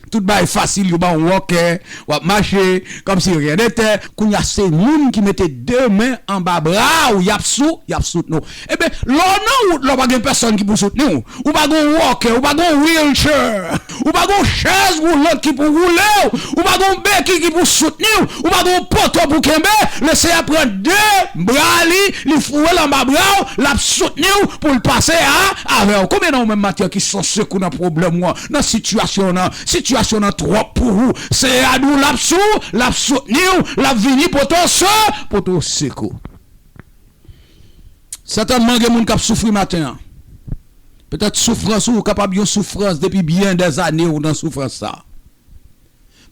Tout bagay fasil, yo ba w wòkè, w ap mache, kòmsi ryen de tè. Kounye a, se moun ki mete de men anba bra w, y ap sou, y ap soutni w. Ebyen, lè w nan wout, lè w pa gen pèsonn ki pou soutni w, ou pa gen wòkè, ou pa gen wheelchair, ou pa gen chèz woulant ki pou woule w, ou pa gen beki ki pou soutni w, ou pa gen poto pou kenbe, Lesenyè pran de bra li, li foure l anba bra w, l ap soutni w pou l pase a, avè w. Konbyen nan ou menm maten ki sanse kou nan pwoblèm ou an, nan sitiyasyon w nan, sitiyasyon w nan twòp pou ou. Senyè a di w l ap sou, l ap soutni w, l ap vini pote w se, pote w sekou. Sètènman, gen moun k ap soufri maten an. Petèt soufrans ou kapab yon soufrans depi byen dèzane ou nan soufrans sa.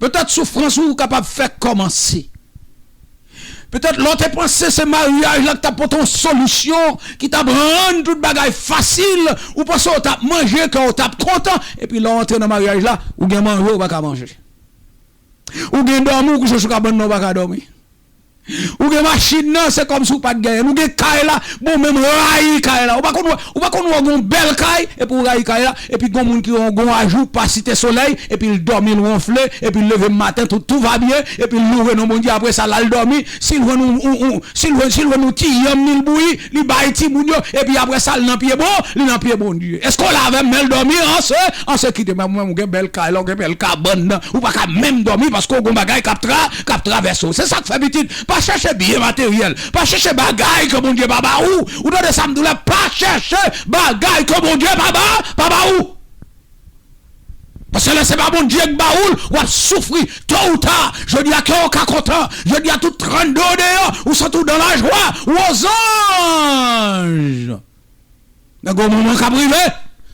Petèt soufrans ou kapab fèk kòmanse. Petèt lè w te panse se maryaj la ki t ap pote yon solisyon, ki t ap rann tout bagay fasil, ou panse w t ap manje, kè w t ap kontan, epi lè w antre nan maryaj la, ou gen manje, ou pa ka manje. Ou gen dòmi, ou kouche sou kabann nan, ou pa ka dòmi. Ou gen machin nan, se kòmsi ou pa t genyen l. Ou gen kay la, bon, menm rayi kay la. Ou pa konn wè, ou pa konn wè gon bèl kay, epi ou rayi kay la, epi gon moun ki gon, gon ajou pa Site Solèy, epi l dòmi, l wonfle, epi l leve maten, tout, tout va byen, epi l loure non Bondye, apre sa, l al dòmi, si l jwenn yon, yon, yon, si l jwenn, si l jwenn yon ti yanm li, l bouyi, li bay timoun yo, epi apre sa, l nan pye bon, li nan pye Bondye. Èske w la avè m, men l dòmi, an se, an se kite, men mwen, ou gen bèl kay la, ou gen bèl kabann nan, ou pa ka menm dòmi paske w gon bagay k ap tra, k ap travèse w. Se sa k fè pitit, pa chèche byen materyèl, pa chèche bagay ke Bondye pa ba ou. Ou tande sa m di w la, pa chèche bagay ke Bondye pa ba, pa ba ou. Paske lè se pa Bondye k ba ou l, w ap soufri. To ou ta, jodi a kè w ka kontan, jodi a tout trannde w deyò, ou santi w dan lajwa, ou ozanj. Men gon moman k ap rive,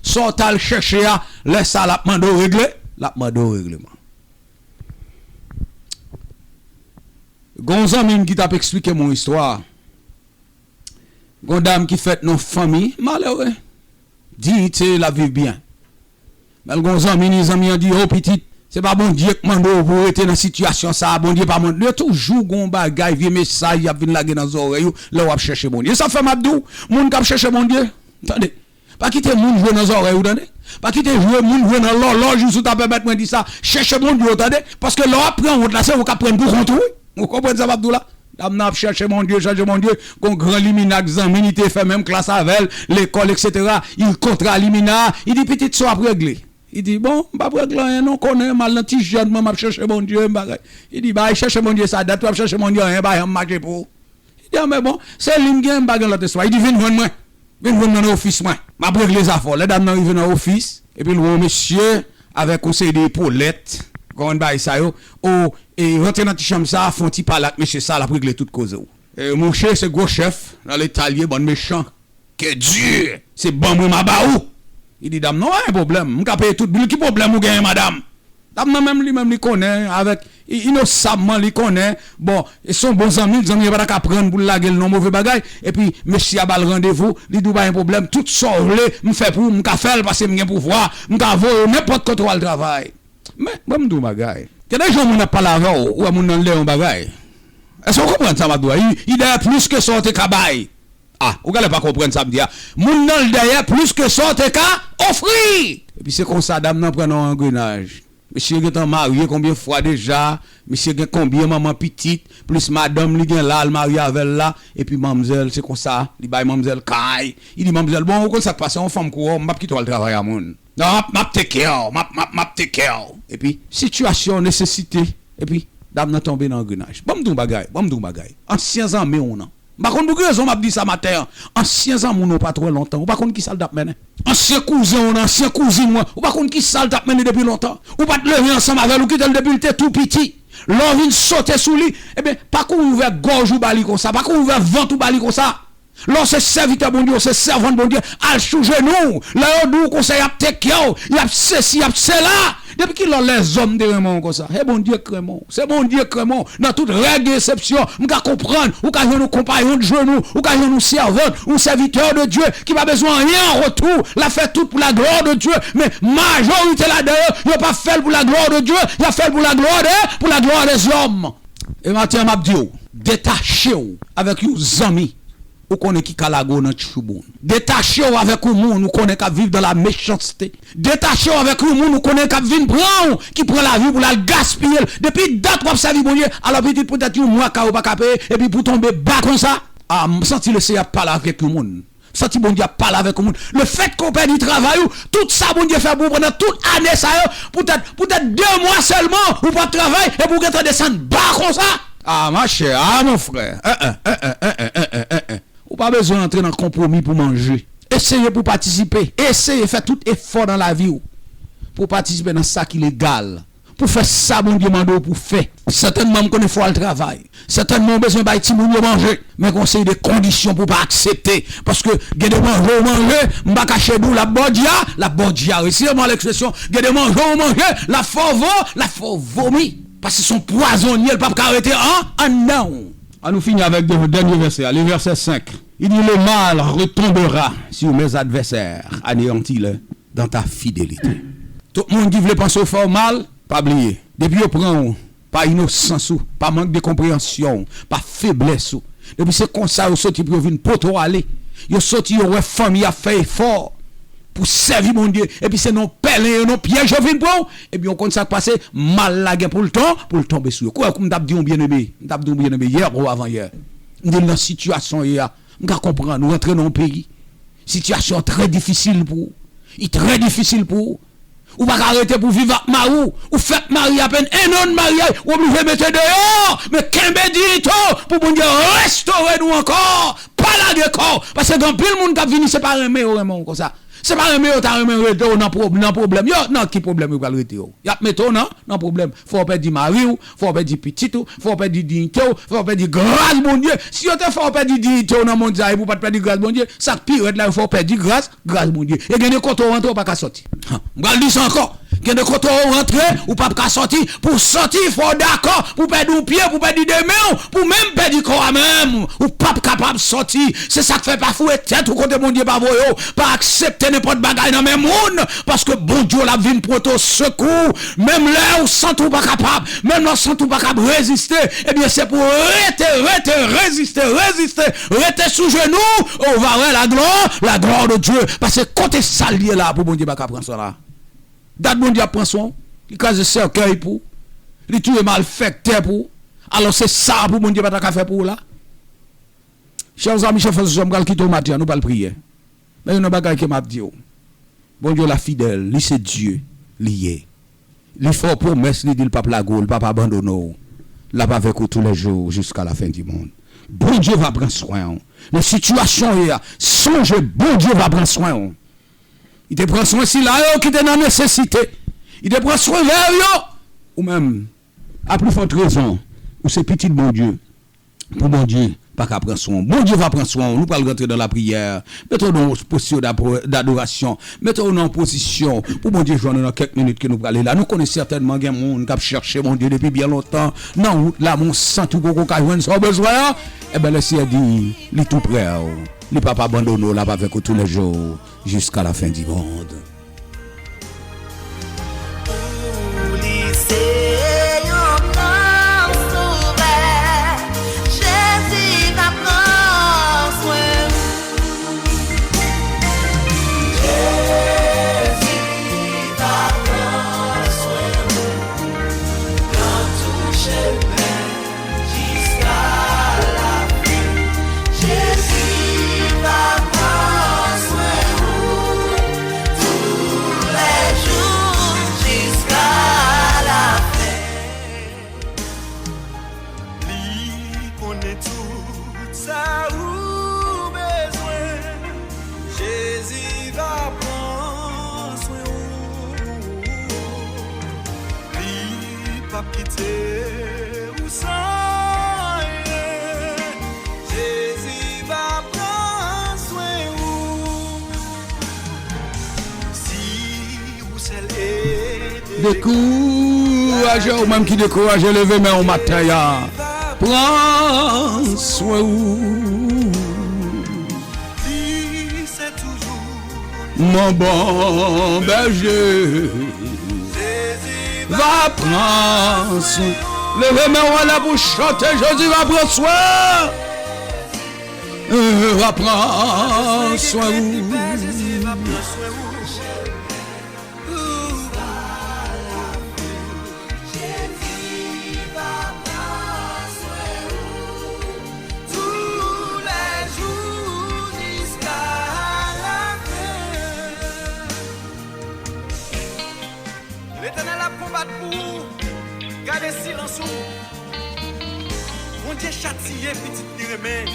sa w t al chèche a, lè sa l ap mande w regle, l ap mande w regleman. Gon zanmi m ki t ap eksplike m yon istwa. Gon dam ki fèt nan fanmi malere. Diyite, l ap viv byen. Men l gon zanmi, ni zanmi an di, "O pitit, se pa Bondye k mande w pou w rete nan sitiyasyon sa a, Bondye pa mande." Yo toujou gon bagay, vye mesaj y ap vin lage nan zòrèy ou lè w ap chèche Bondye. E sa fè m ap di w, moun k ap chèche Bondye, tande, pa kite moun jwe nan zòrèy ou, tande. Pa kite jwe moun jwe nan lòlòj ou, si w ta pèmèt mwen di sa. Chèche Bondye w, tande. Paske lè w ap pran wout la, se ou k ap pran l pou kont ou, wi. Ou konprann sa m ap di w la? Dam nan ap chèche Bondye, chèche Bondye. Gon gran limina k zanmi li te fè menm klas avè l, lekòl, etsetera. Li kontre a limina a, li di, "Pitit, sa w ap regle?" Li di, "Bon, m p ap regle anyen non, konnen m al nan ti jèn mwen, m ap chèche Bondye, m bagay." Li di, "Bay chèche Bondye sa, dat w ap chèche Bondye, anyen pa janm mache pou ou." Li di, "A, men bon, se li m gen, m pa gen lòt espwa." Li di, "Vin jwenn mwen. Vin jwenn mwen nan ofis mwen. M ap regle zafè w." Lè dam nan rive nan ofis, epi l wè yon mesye avèk yon seri de epolèt, konprann bagay sa yo. O, e rantre nan ti chanm sa, fè yon ti pale ak mesye sa, l ap regle tout koze w. E, monchè, se gwo chèf nan Leta l ye, bann mechan. Ke Dye, se ban mwen m a ba ou. Li di, "Dam nan, pa gen pwoblèm, m ka peye tout bil, ki pwoblèm ou genyen, madanm?" Dam nan menm, li menm, li konnen, avèk i- inosamman, li konnen, bon, e se yon bon zanmi l, zanmi an pa ta ka pran l pou l lage l nan move bagay, epi mesye a ba l randevou, li di w, "Pa gen pwoblèm, tout sa w vle, m fè pou ou, m ka fè l, paske m gen pouvwa, m ka voye w nenpòt kote w al travay." Men, ban m di w yon bagay. Gen de jan moun ap pale avè w, ou wè moun nan l dèyè yon bagay. Èske w konprann sa m ap di w la? Li, li dèyè plis ke sa w te ka bay. A, ou genlè pa konprann sa m di a. Moun nan l dèyè plis ke sa w te ka ofri. Epi se konsa dam nan pran nan yon angrenaj. Mesye gentan marye konbyen fwa deja? Mesye gen konbyen manman pitit? Plis madanm li gen la, l marye avè l la. Epi manmzèl, se konsa, li bay manmzèl kay. Li di manmzèl, "Bon, ou konn sa k pase, yon fanm kou w, m p ap kite w al travay a moun. Non, m ap, m ap take care w, m ap, m ap, m ap take care w." Epi, sitiyasyon nesesite. Epi, dam nan tonbe nan angrenaj. Ban m di w yon bagay, ban m di w yon bagay. Ansyen zanmi w nan. M pa konn pou ki rezon m ap di sa maten an. Ansyen zanmi w nan pa twò lontan. Ou pa konn ki sa l t ap mennen. Ansyen kouzen w nan, ansyen kouzin w nan. Ou pa konn ki sa l t ap mennen depi lontan. Ou pa t leve ansanm avè l, ou kite l depi l te tou piti. Lè w vin sote sou li, ebyen, pa kouri ouvè gòj ou ba li konsa. Pa kouri ouvè vant ou ba li konsa. Lè w se sèvitè Bondye, w se sèvant Bondye, al sou jenou w. Lè yo di w konsa, y ap take care w, y ap sesi, y ap sela. Depi kilè lèzòm te renmen w konsa? Se Bondye k renmen w. Se Bondye k renmen w. Nan tout règ e eksepsyon, m ka konprann, ou ka jwenn yon konpayon de jenou, ou ka jwenn yon sèvant, yon sèvitè de Dye ki pa bezwen anyen an retou. L ap fè tout pou la glwa de Dye. Men majorite ladan yo, yo p ap fè l pou la glwa de Dye, y ap fè l pou la glwa de, pou la glwa dèzòm. E maten an, m ap di w, detache w avèk yon zanmi. ou konnen ki ka lage w nan tchouboun. Detache w avèk yon moun ou konnen k ap viv dan la mechanste. Detache w avèk yon moun ou konnen k ap vin pran w, ki pran lavi w pou l al gaspiye l. Depi dat w ap sèvi Bondye, alò pitit poutèt yon mwa kay ou pa ka peye, epi pou w tonbe ba konsa. A, m santi Leseyè ap pale avèk yon moun. M santi Bondye ap pale avèk yon moun. Lefètke w pèdi travay ou, tout sa Bondye fè pou ou pandan tout ane sa yo, poutèt, poutèt de mwa sèlman, ou p ap travay, epi w gentan desann ba konsa. A, machè, a, mon frè. En, en, en, en, en, en, en, en, en. Ou pa bezwen antre nan konpwomi pou manje. Eseye pou w patisipe. Eseye fè tout efò nan lavi w pou w patisipe nan sa ki legal, pou w fè sa Bondye mande w pou w fè. Sètènman, m konnen fò w al travay. Sètènman, w bezwen bay timoun yo manje. Men gen yon seri de kondisyon pou w pa aksepte. Paske gen de manje w manje, m pa kache di w, l ap ba w dya, l ap ba w dyare. Eseye mwen ekspresyon. Gen de manje w manje, l ap fè w vo, l ap fè w vomi. Paske se yon pwazonye, l p ap ka rete an, anndan w. An nou fini avèk de, dènye vèsè a, le vèsè senk. Il dit, le mal retombera sur mes adversaires, anéantis-les dans ta fidélité. Tout moun ki vle panse w fè w mal, pa bliye. Depi yo pran w pa inosans ou, pa mank de konpreyansyon w, pa feblès ou, depi se konsa yo soti pou yo vin pote w ale. Yo soti, yo wè fanmi ap fè efò pou sèvi Bondye, epi se nan pèlen yo, nan pyèj yo vin pran w, ebyen, w konn sa k pase, mal la gen pou l ton, pou l tonbe sou yo. Kwè kou m t ap di yon byeneme, m t ap di yon byeneme yè ou avan yè. M di l nan sitiyasyon w ye a, m ka konprann ou rantre nan yon peyi. Sitiyasyon an trè difisil pou ou. Li trè difisil pou ou. Ou pa ka rete pou viv ak mari w. Ou fèk marye apèn en an de maryaj, ou oblije mete deyò. Men kenbe diyite w pou Bondye restore nou ankò. Pa lage kò w. Paske gen anpil moun k ap vini, se pa renmen yo renmen w konsa. Se pa renmen yo ta renmen rete w nan pwob-, nan pwoblèm. Yo, nan ki pwoblèm yo pral rete w? Y ap mete w nan, nan pwoblèm. Fò w pèdi mari w, fò w pèdi pitit ou, fò w pèdi diyite w, fò w pèdi gras Bondye. Si yo te fè w pèdi diyite w nan mond sa a, epi w pa t pèdi gras Bondye, sa k pi rèd la, yo fè w pèdi gras, gras Bondye. E gen de kote w rantre, w pa ka sòti. Ha, m pral di sa ankò. Gen de kote w rantre, ou p ap ka sòti. Pou w sòti, fò w dakò pou w pèdi yon pye, pou w pèdi de men w, pou w menm pèdi kò a menm. Ou p ap kapab sòti. Se sa k fè pa foure tèt ou kote Bondye pa voye w. Pa aksepte nenpòt bagay nan men moun, paske Bondye w l ap vin pote w sekou. Menm lè ou santi w pa kapab, menm lè w santi w pa kab reziste, ebyen, se pou w rete, rete, reziste, reziste, rete sou jenou, ou va wè la glwa, la glwa de Dye. Paske kote sa l ye la pou Bondye pa ka pran swen la. Dat Bondye ap pran swen w, li kraze sèkèy pou ou, li touye malfèktè pou ou. Alò, se sa pou Bondye pa ta ka fè pou ou la? Chè zanmi, chè frè, sè, m pral kite w maten an, nou pral priye. Men youn nan bagay ke m ap di w, Bondye w la fidèl, li se Dye, li ye. Li fè w pwomès, li di l p ap lage w, li p ap abandone w. L ap avèk ou tou lè jou, jiska la fen di mond. Bondye va pran swen w. Nan sitiyasyon w ye a, sonje, Bondye va pran swen w. Li te pran swen sila yo ki te nan nesesite. Li te pran swen vèv yo. Ou menm, a pli fòt rezon, ou se pitit Bondye. Pou Bondye pa ka pran swen w. Bondye va pran swen w. Nou pral rantre nan lapriyè. Mete w nan yon posisyon dapre-, dadorasyon. Mete w nan yon pozisyon pou Bondye jwenn ou nan kèk minit ke nou prale la. Nou konnen sètènman gen moun k ap chèche Bondye depi byen lontan nan wout la, men w santi w poko ka jwenn sa w bezwen an. Enben, Lesenyè di, li tou prè w. Li p ap abandone w, l ap avèk ou toulejou, jiska la fen di mond. Pou li se yon gran sovè, Jezi va pran swen ou. Jezi va pran swen ou nan tou chemen. Jiska lafen, Jezi va pran swen ou toulejou jiska lafen. Li konnen tout sa ou bezwen. Jezi va pran swen ou. Li p ap kite ou san anyen. Jezi va pran swen ou. Si ou sèl e dekouraje, ou menm ki dekouraje, leve men w maten an. Pran swen ou. Mon bon berger va pran swen. Leve men w anlè pou chante, Jezi va pran swen. Euh, va pran swen ou. Letènèl ap konbat pou ou. Gade silans ou. Bondye chatiye pitit li renmen.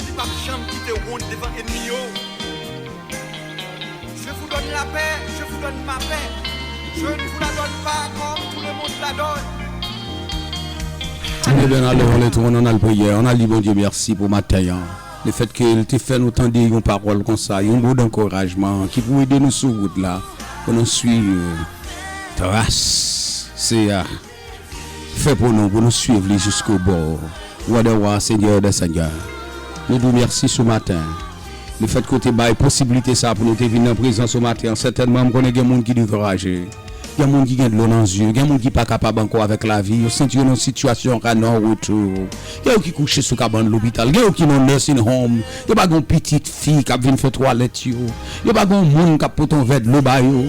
Li p ap janm kite w wont devan ènmi yo. Je vous donne la paix, je vous donne ma paix. Je ne vous la donne pas comme tout le monde la donne. Ebyen, alò, ann al priyè, ann al di Bondye mèsi pou maten an. Lefètke l te fè nou tande yon pawòl konsa, yon mo dankourajman ki pou ede nou sou wout la, pou nou swiv tras Seyè a fè pou nou, pou nou swiv li jiskobò. Wa dè wa, Senyè dè senyè, nou di w mèsi sou maten. Lefètke w te bay posiblite sa pou nou te vin nan prezans ou maten an, sètènman, m konnen gen moun ki dekouraje. Gen moun ki gen dlo nan zye, gen moun ki pa kapab ankò avèk lavi, yo santi yo nan sitiyasyon ka non retou. Gen yo ki kouche sou kabann lopital, gen yo ki nan nursing home, yo pa gen yon pitit fi k ap vin fè twalèt yo, yo pa gen yon moun k ap pote yon vè dlo ba yo.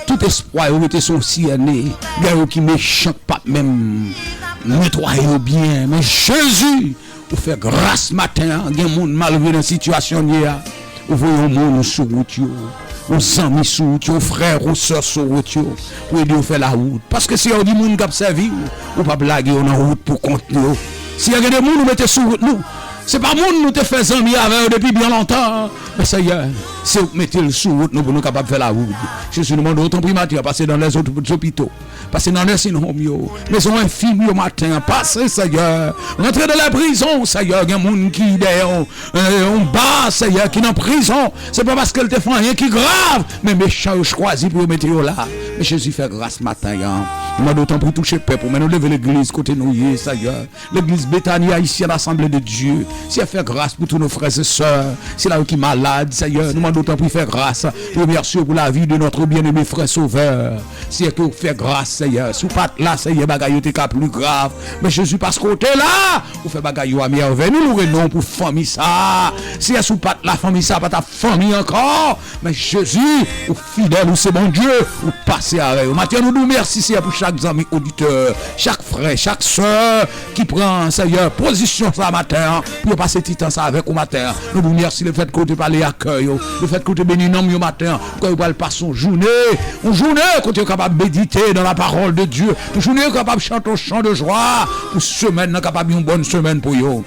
Tout espwa yo rete sou yon siyène. Gen yo ki mechan k p ap menm netwaye yo byen. Men Jezi, ou fè gras maten an, gen moun malgre nan sitiyasyon l ye a, ou voye yon moun sou wout yo, yon zanmi sou wout yo, yon frè, yon sè sou wout yo, pou ede yo fè lawout. Paske Seyè a di moun k ap sèvi w, ou p ap lage yo nan wout pou kont yo. Seyè, gen de moun ou mete sou wout nou. Se pa moun nou te fè zanmi avè yo depi byen lontan, men Seyè, se ou k mete l sou wout nou pou nou kapab fè lawout. Jezi, nou mande w tanpri maten an, pase nan lèzopito. Pase nan nursing home yo, maison infime yo maten an. Pase, Seyè. Rantre dans les prisons, Seyè. Gen moun ki dèyè yon, eh, yon ba, Seyè, ki nan prizon. Se pa paske l te fè anyen ki grav, men mechan yo chwazi pou yo mete yo la. Men Jezi, fè gras maten an. Nou mande w tanpri touche pèp ou, men nou leve legliz kote nou ye, Seyè. Legliz Betani Ayisyen, Asanble de Dye. Seyè, fè gras pou tout nos frères et sœurs. Sila yo ki malad, Seyè, nou mande w tanpri fè gras. Remèsye w pou lavi de notre bien-aimé frè Sovè. Seyè, ke w fè gras, Seyè. Si w pa t la, Seyè, bagay yo te ka pli grav. Men Jezi, paske w te la, ou fè bagay yo a mèvèy. Nou loure non w pou fanmi sa a. Seyè, si w pa t la, fanmi sa a pa t ap fanmi ankò. Men Jezi, ou fidèl, ou se Bondye, ou pase avè yo. Maten an, nou di w mèsi, Seyè, pou chak zanmi oditè, chak frè, chak sè ki pran, Seyè, pozisyon sa maten an, pou yo pase ti tan sa avèk ou maten an. Nou di w mèsi lefètke w te pale a kè yo, lefètke w te beni nanm yo maten an, pou yo pral pase yon jounen, yon jounen kote yo kapab medite dans la parole de Dieu, yon jounen yo kapab chante yon chan de jwa, pou semèn nan kapab yon bòn semèn pou yo.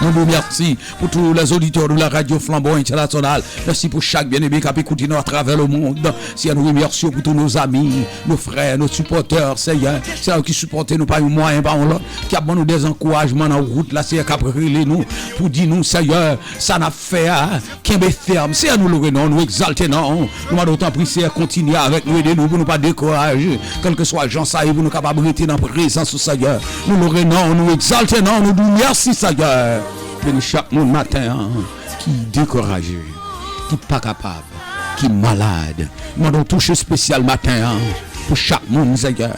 Nou di w mèsi pou tous les auditeurs de la radio Flambeau International. Mèsi pou chak byeneme k ap ekoute nou atravè lemonn. Seyè, nou remèsye w pou tous nos amis, nos frères, nos supporters, Seyè. Seyè, ki sipòte nou pa yon mwayen, pa yon lòt, ki ap ban nou dèzankourajman nan wout la, Seyè, k ap rele nou pou di nou, Seyè, sa n ap fè a, kenbe fèm. Seyè, nou loure non w, nou egzalte non w. Nou mande w tanpri, Seyè, kontinye avèk nou, ede nou pou nou pa dekouraje, kèlkeswa jan sa ye, pou nou kapab rete nan prezans ou, Seyè. Nou loure non w, nou egzalte non w, nou di w mèsi, Seyè. Beni chak moun maten an ki dekouraje, ki pa kapab, ki malad. Mande w touche espesyal maten an pou chak moun, Seyè,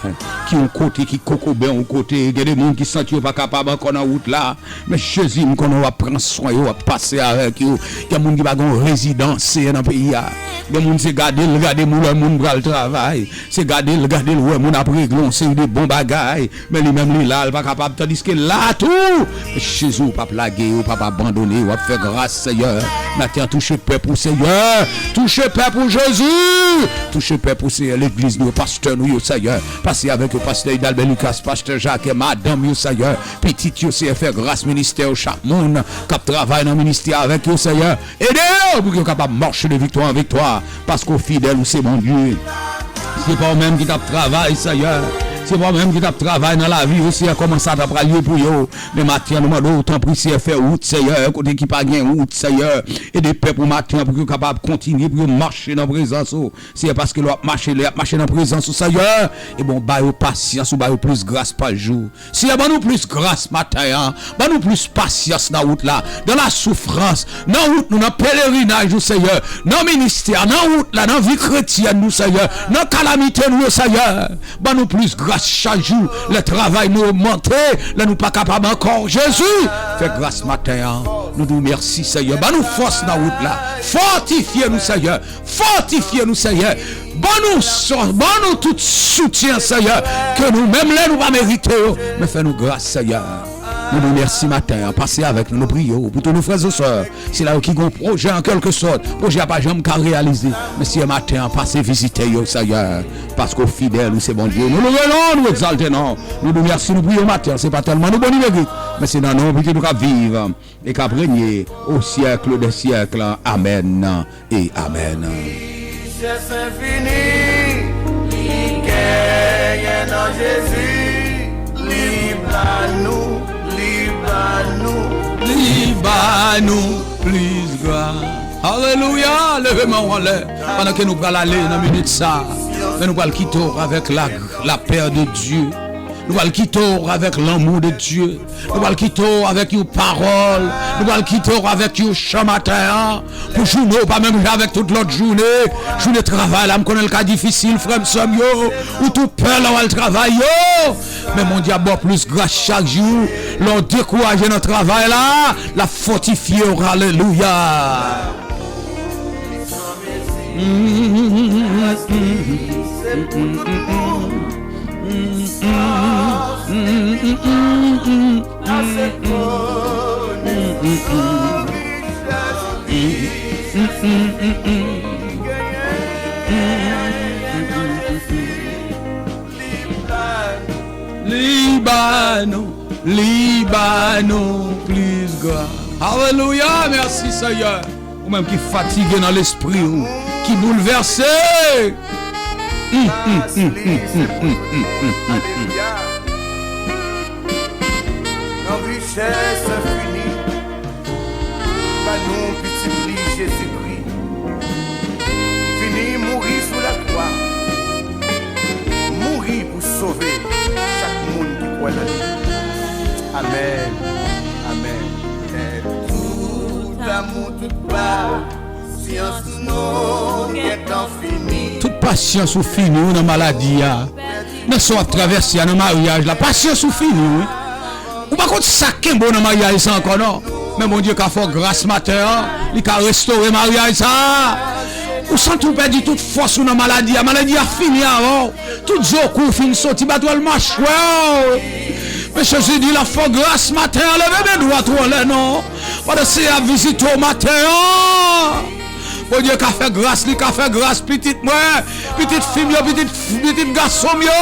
ki yon kote, ki kokoben yon kote. Gen de moun ki santi yo pa kapab ankò nan wout la. Men Jezi, m konnen w ap pran swen yo, w ap pase avèk yo. Gen moun ki pa gen yon rezidans, Seyè, nan peyi a. Gen moun se gade l, gade moun, lè moun pral travay. Se gade l, gade l, wè moun ap regle yon seri de bon bagay. Men li menm li la, l pa kapab, tandiske la tou, Jezi, ou p ap lage yo, ou p ap abandone yo, w ap fè gras, Seyè. Maten an, touche pèp ou, Seyè. Touche pèp ou, Jezi. Touche pèp ou, Seyè. Legliz nou yo, pastè nou yo, Seyè. Pase avèk yo, pastè Idalbè Lucas, pastè Jacques, madanm yo, Seyè. Pitit yo, Seyè, fè gras ministè yo, chak moun k ap travay nan ministè avèk yo, Seyè. Ede yo pou yo kapab mache de viktwa an viktwa, paske w fidèl, ou se Bondye. Se pa w menm ki t ap travay, Seyè. Se pa w menm ki t ap travay nan lavi yo, Seyè, kòman sa ta pral ye pou yo? Men maten an, nou mande w, tanpri, Seyè, fè wout, Seyè, kote ki pa gen wout, Seyè. Ede pèp ou maten an pou yo kapab kontinye, pou yo mache nan prezans ou. Seyè, paske lè w ap mache, lè y ap mache nan prezans ou, Seyè, ebyen, w ba yo pasyans, ou ba yo plis gras pa jou. Seyè, ban nou plis gras maten an. Ban nou plis pasyans nan wout la, dans la souffrance, nan wout nou, nan pelerinaj ou, Seyè, nan ministè, nan wout la, nan vi kretyèn nou, Seyè, nan kalamite nou yo, Seyè. Ban nou plis gras chak jou, lè travay nou ogmante, lè nou pa kapab ankò. Jezi, fè gras maten an. Nou di w mèsi, Seyè. Ban nou fòs nan wout la. Fòtifye nou, Seyè. Fòtifye nou, Seyè. Ban nou sò, ban nou tout soutyen, Seyè. Ke nou menm lè nou pa merite yo, men fè nou gras, Seyè. Nou di w mèsi maten an. Pase avèk nou, nou priye w pou tout nou frè e sè. Sila yo ki gon pwojè an kèlkesòt, pwojè a pa janm ka reyalize. Men Seyè, maten an, pase vizite yo, Seyè. Paske w fidèl, ou se Bondye. Nou louwe non, nou egzalte non. Nou di w mèsi, nou priye w maten an. Se pa tèlman nou bon ni megri, men se nan non Pitit ou k ap viv e k ap renye au siècle des siècles. Amèn e amèn. Richès enfini li genyen nan Jezi, li ba nou, li ba nou, li ba nou plis gras. Alelouya! Leve men w anlè. Pandan ke nou pral ale nan minit sa, men nou pral kite w avèk la, la paix de Dieu. Nou pral kite w avèk lanmou de Dye. Nou pral kite w avèk yon pawòl. Nou pral kite w avèk yon chan maten an. Pou jounen w pa menm jan avèk tout lòt jounen. Jounen travay la, m konnen l ka difisil, frè m, sè m yo. Ou tou pè lè w al travay yo. Men Bondye ap ba w plis gras chak jou. Lè w dekouraje nan travay la, l ap fòtifye w. Alelouya. Li ba nou, li ba nou plis gras. Alelouya, mèsi Seyè. Ou menm ki fatige nan lespri w, ki boulvèse. Alelouya. Nan richès enfini, ba nou pitit li Jezikri. Vini mouri sou lakwa. Mouri pou sove chak moun ki kwè nan li. Amèn. Amèn. Tout amou, tout pasyans nou gentan fini. Tout pasyans ou fini wi nan maladi a. Nan sa w ap travèse a, nan maryaj la, pasyans ou fini wi. Ou pa konn sa k kenbe w nan maryaj sa ankò non. Men Bondye ka fè w gras maten an, li ka restore maryaj sa. Ou santi w pèdi tout fòs ou nan maladi a, maladi a fini avè w. Tout zo kou w fin soti, batwèl machwè w. Men Jezi di l ap fè w gras maten an, leve men dwat ou anlè non. Pandan Seyè a ap vizite w maten an. Bondye ka fè gras, li ka fè gras pitit mwen, pitit fi m yo, pitit, pitit gason m yo,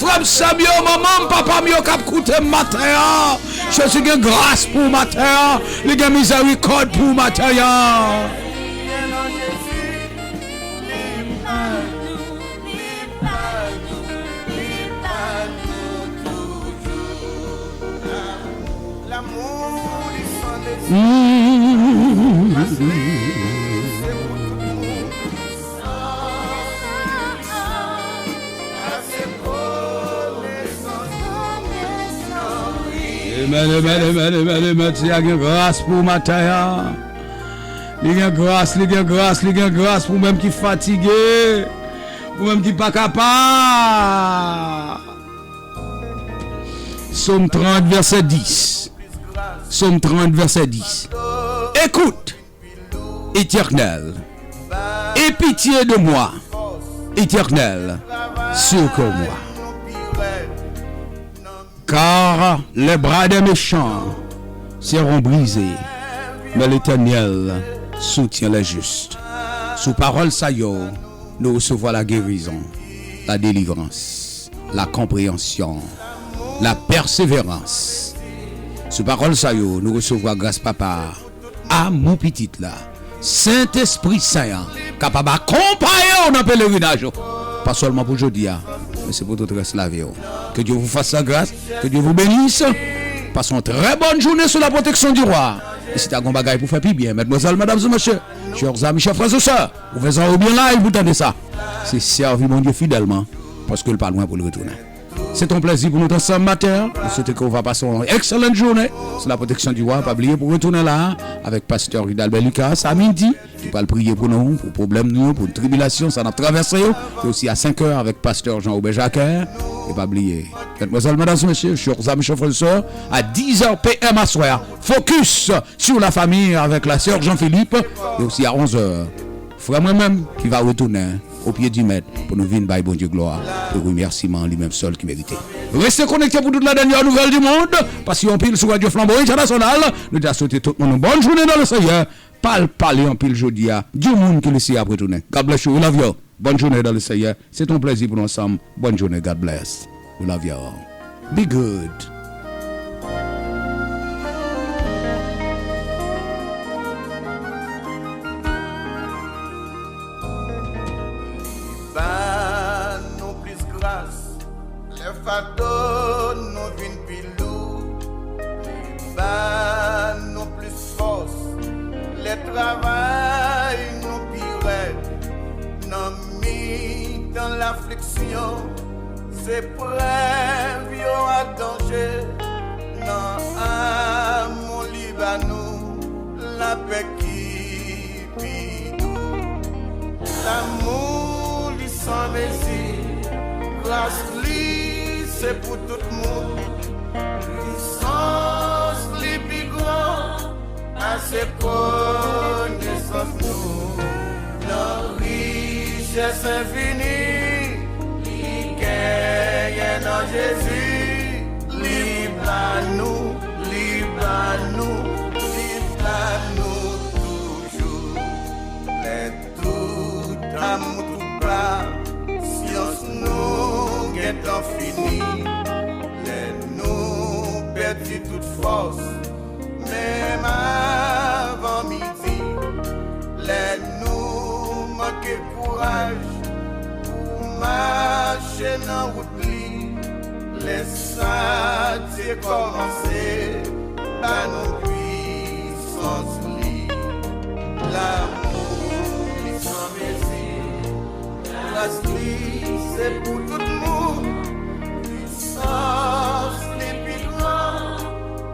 frè m, sè m yo, manman m, papa m yo k ap koute m maten an. Jezi gen gras pou w maten an, li gen mizèrikòd pou w maten an. Amen, amen, amen, amen, amen. Seyè a gen gras pou w maten an. Li gen gras, li gen gras, li gen gras pou ou menm ki fatige, ou menm ki pa kapab. Sòm trant, vèsè dis. Sòm trant, vèsè dis. Écoute, Éternel, aie pitié de moi, Éternel, secours-moi. Car les bras des méchants seront brisés, mais l'Éternel soutient les justes. Sou pawòl sa yo, nou resevwa la gerizon, la delivrans, la konpreyansyon, la pèseverans. Sou pawòl sa yo, nou resevwa gras Papa a, amou Pitit la, Sentespri Sen an kapab akonpaye w nan pelerinaj ou. Pa sèlman pou jodi a, men se pou tout rès lavi w. Que Dieu vous fasse sa grâce, que Dieu vous bénisse. Passez une très bonne journée sous la protection du roi. E si ta gon bagay pou fè pi byen, madmwazèl, madam, mesye, chè zami, chè frè e sè, ouvè zòrèy ou byen laj pou tande sa. Se sèvi Bondye fidèlman, paske l pa lwen pou l retounen. Se t yon plèzi pou nou t ansanm maten an. Nou swete ke w va pase yon ekselan jounen sou la pwoteksyon di Wa. Pa bliye pou retounen la avèk pastè Gidalbè Lucas a midi. Li pral priye pou nou, pou pwoblèm nou yo, pou tribilasyon sa n ap travèse yo. E osi a senk è avèk pastè Jean Robert Jacquet. E pa bliye, madmwazèl, medam, mesye, chè zanmi, chè frè, sè, a diz è P M aswè a, focus sur la famille avec la sœur Jean-Philippe. E osi a onz è, frè mwen menm ki va retounen o pye di mèt pou nou vin bay Bondye glwa e remèsiman li menm sèl ki merite. Reste konekte pou tout la dènyè nouvèl di mond, paske anpil sou Radyo Flanbo Entènasyonal. Nou ta swete tout moun yon bòn jounen nan Lesenyè. Pa al pale anpil jodi a. Di yon moun ke Lesenyè ap retounen. God bless you. We love you. Bòn jounen nan Lesenyè. Se t yon plèzi pou nou ansanm. Bòn jounen. God bless. We love you all. Be good. Ba nou plis gras. Lè fado nou vin pi lou, li ba nou plis fòs. Lè travay nou pi rèd, nan mitan lafliksyon, se prèv yo a danje. Nan amou li ba nou lapè ki pi dou. Lanmou li san mezi, gras li se pou tout moun. Pisans li pi gran pase konesans nou. Nan richès enfini li genyen nan Jezi, li ba nou, li ba nou, li ba nou toujou. Lè tout amou, tout pasyans nou gentan fini, lè nou pèdi tout fòs, menm avan midi, lè nou manke kouraj pou mache nan wout li, lè sa te kòmanse ba nou pwisans li. Lanmou li san mezi, gras li se pou tout moun. Pisans li pi gran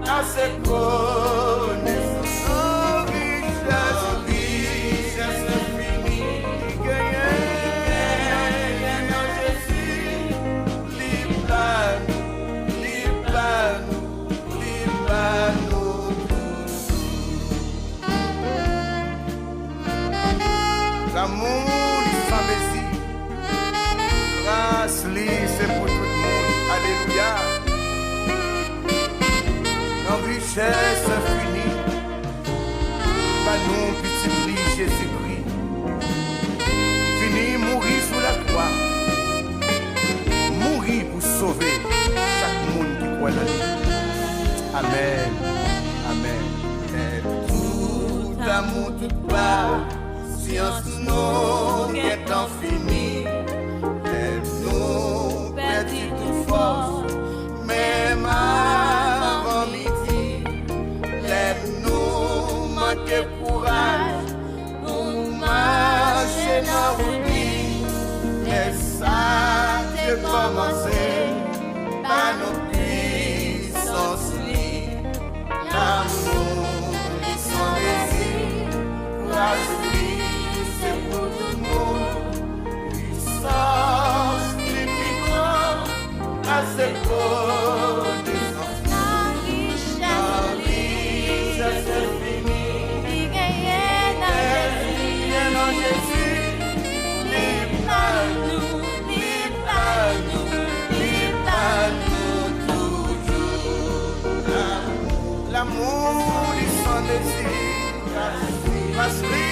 pase konesans. Richès, richès enfini li genyen nan Jezi. Li ba nou, li ba nou, li ba nou toujou. Lanmou li san mezi, gras li se pou tout moun. Alelouya. Nan richès enfini, ba nou pitit li Jezikri. Vini mouri sou lakwa, mouri pou sove chak moun ki kwè nan li. Amèn. Amèn. Tout amou, tout pasyans nou gentan fini. Lè nou pèdi tout fòs, menm avan midi, lè nou manke kouraj pou mache nan wout li, lè sa te kòmanse ba nou pwisans li. Lanmou li san mezi, gras li se pou tout moun. Pwisans li pi gran pase konesans. Nan richès enfini li genyen nan Jezi. Li ba nou, li ba nou, li ba nou toujou. Lanmou li san mezi, gras li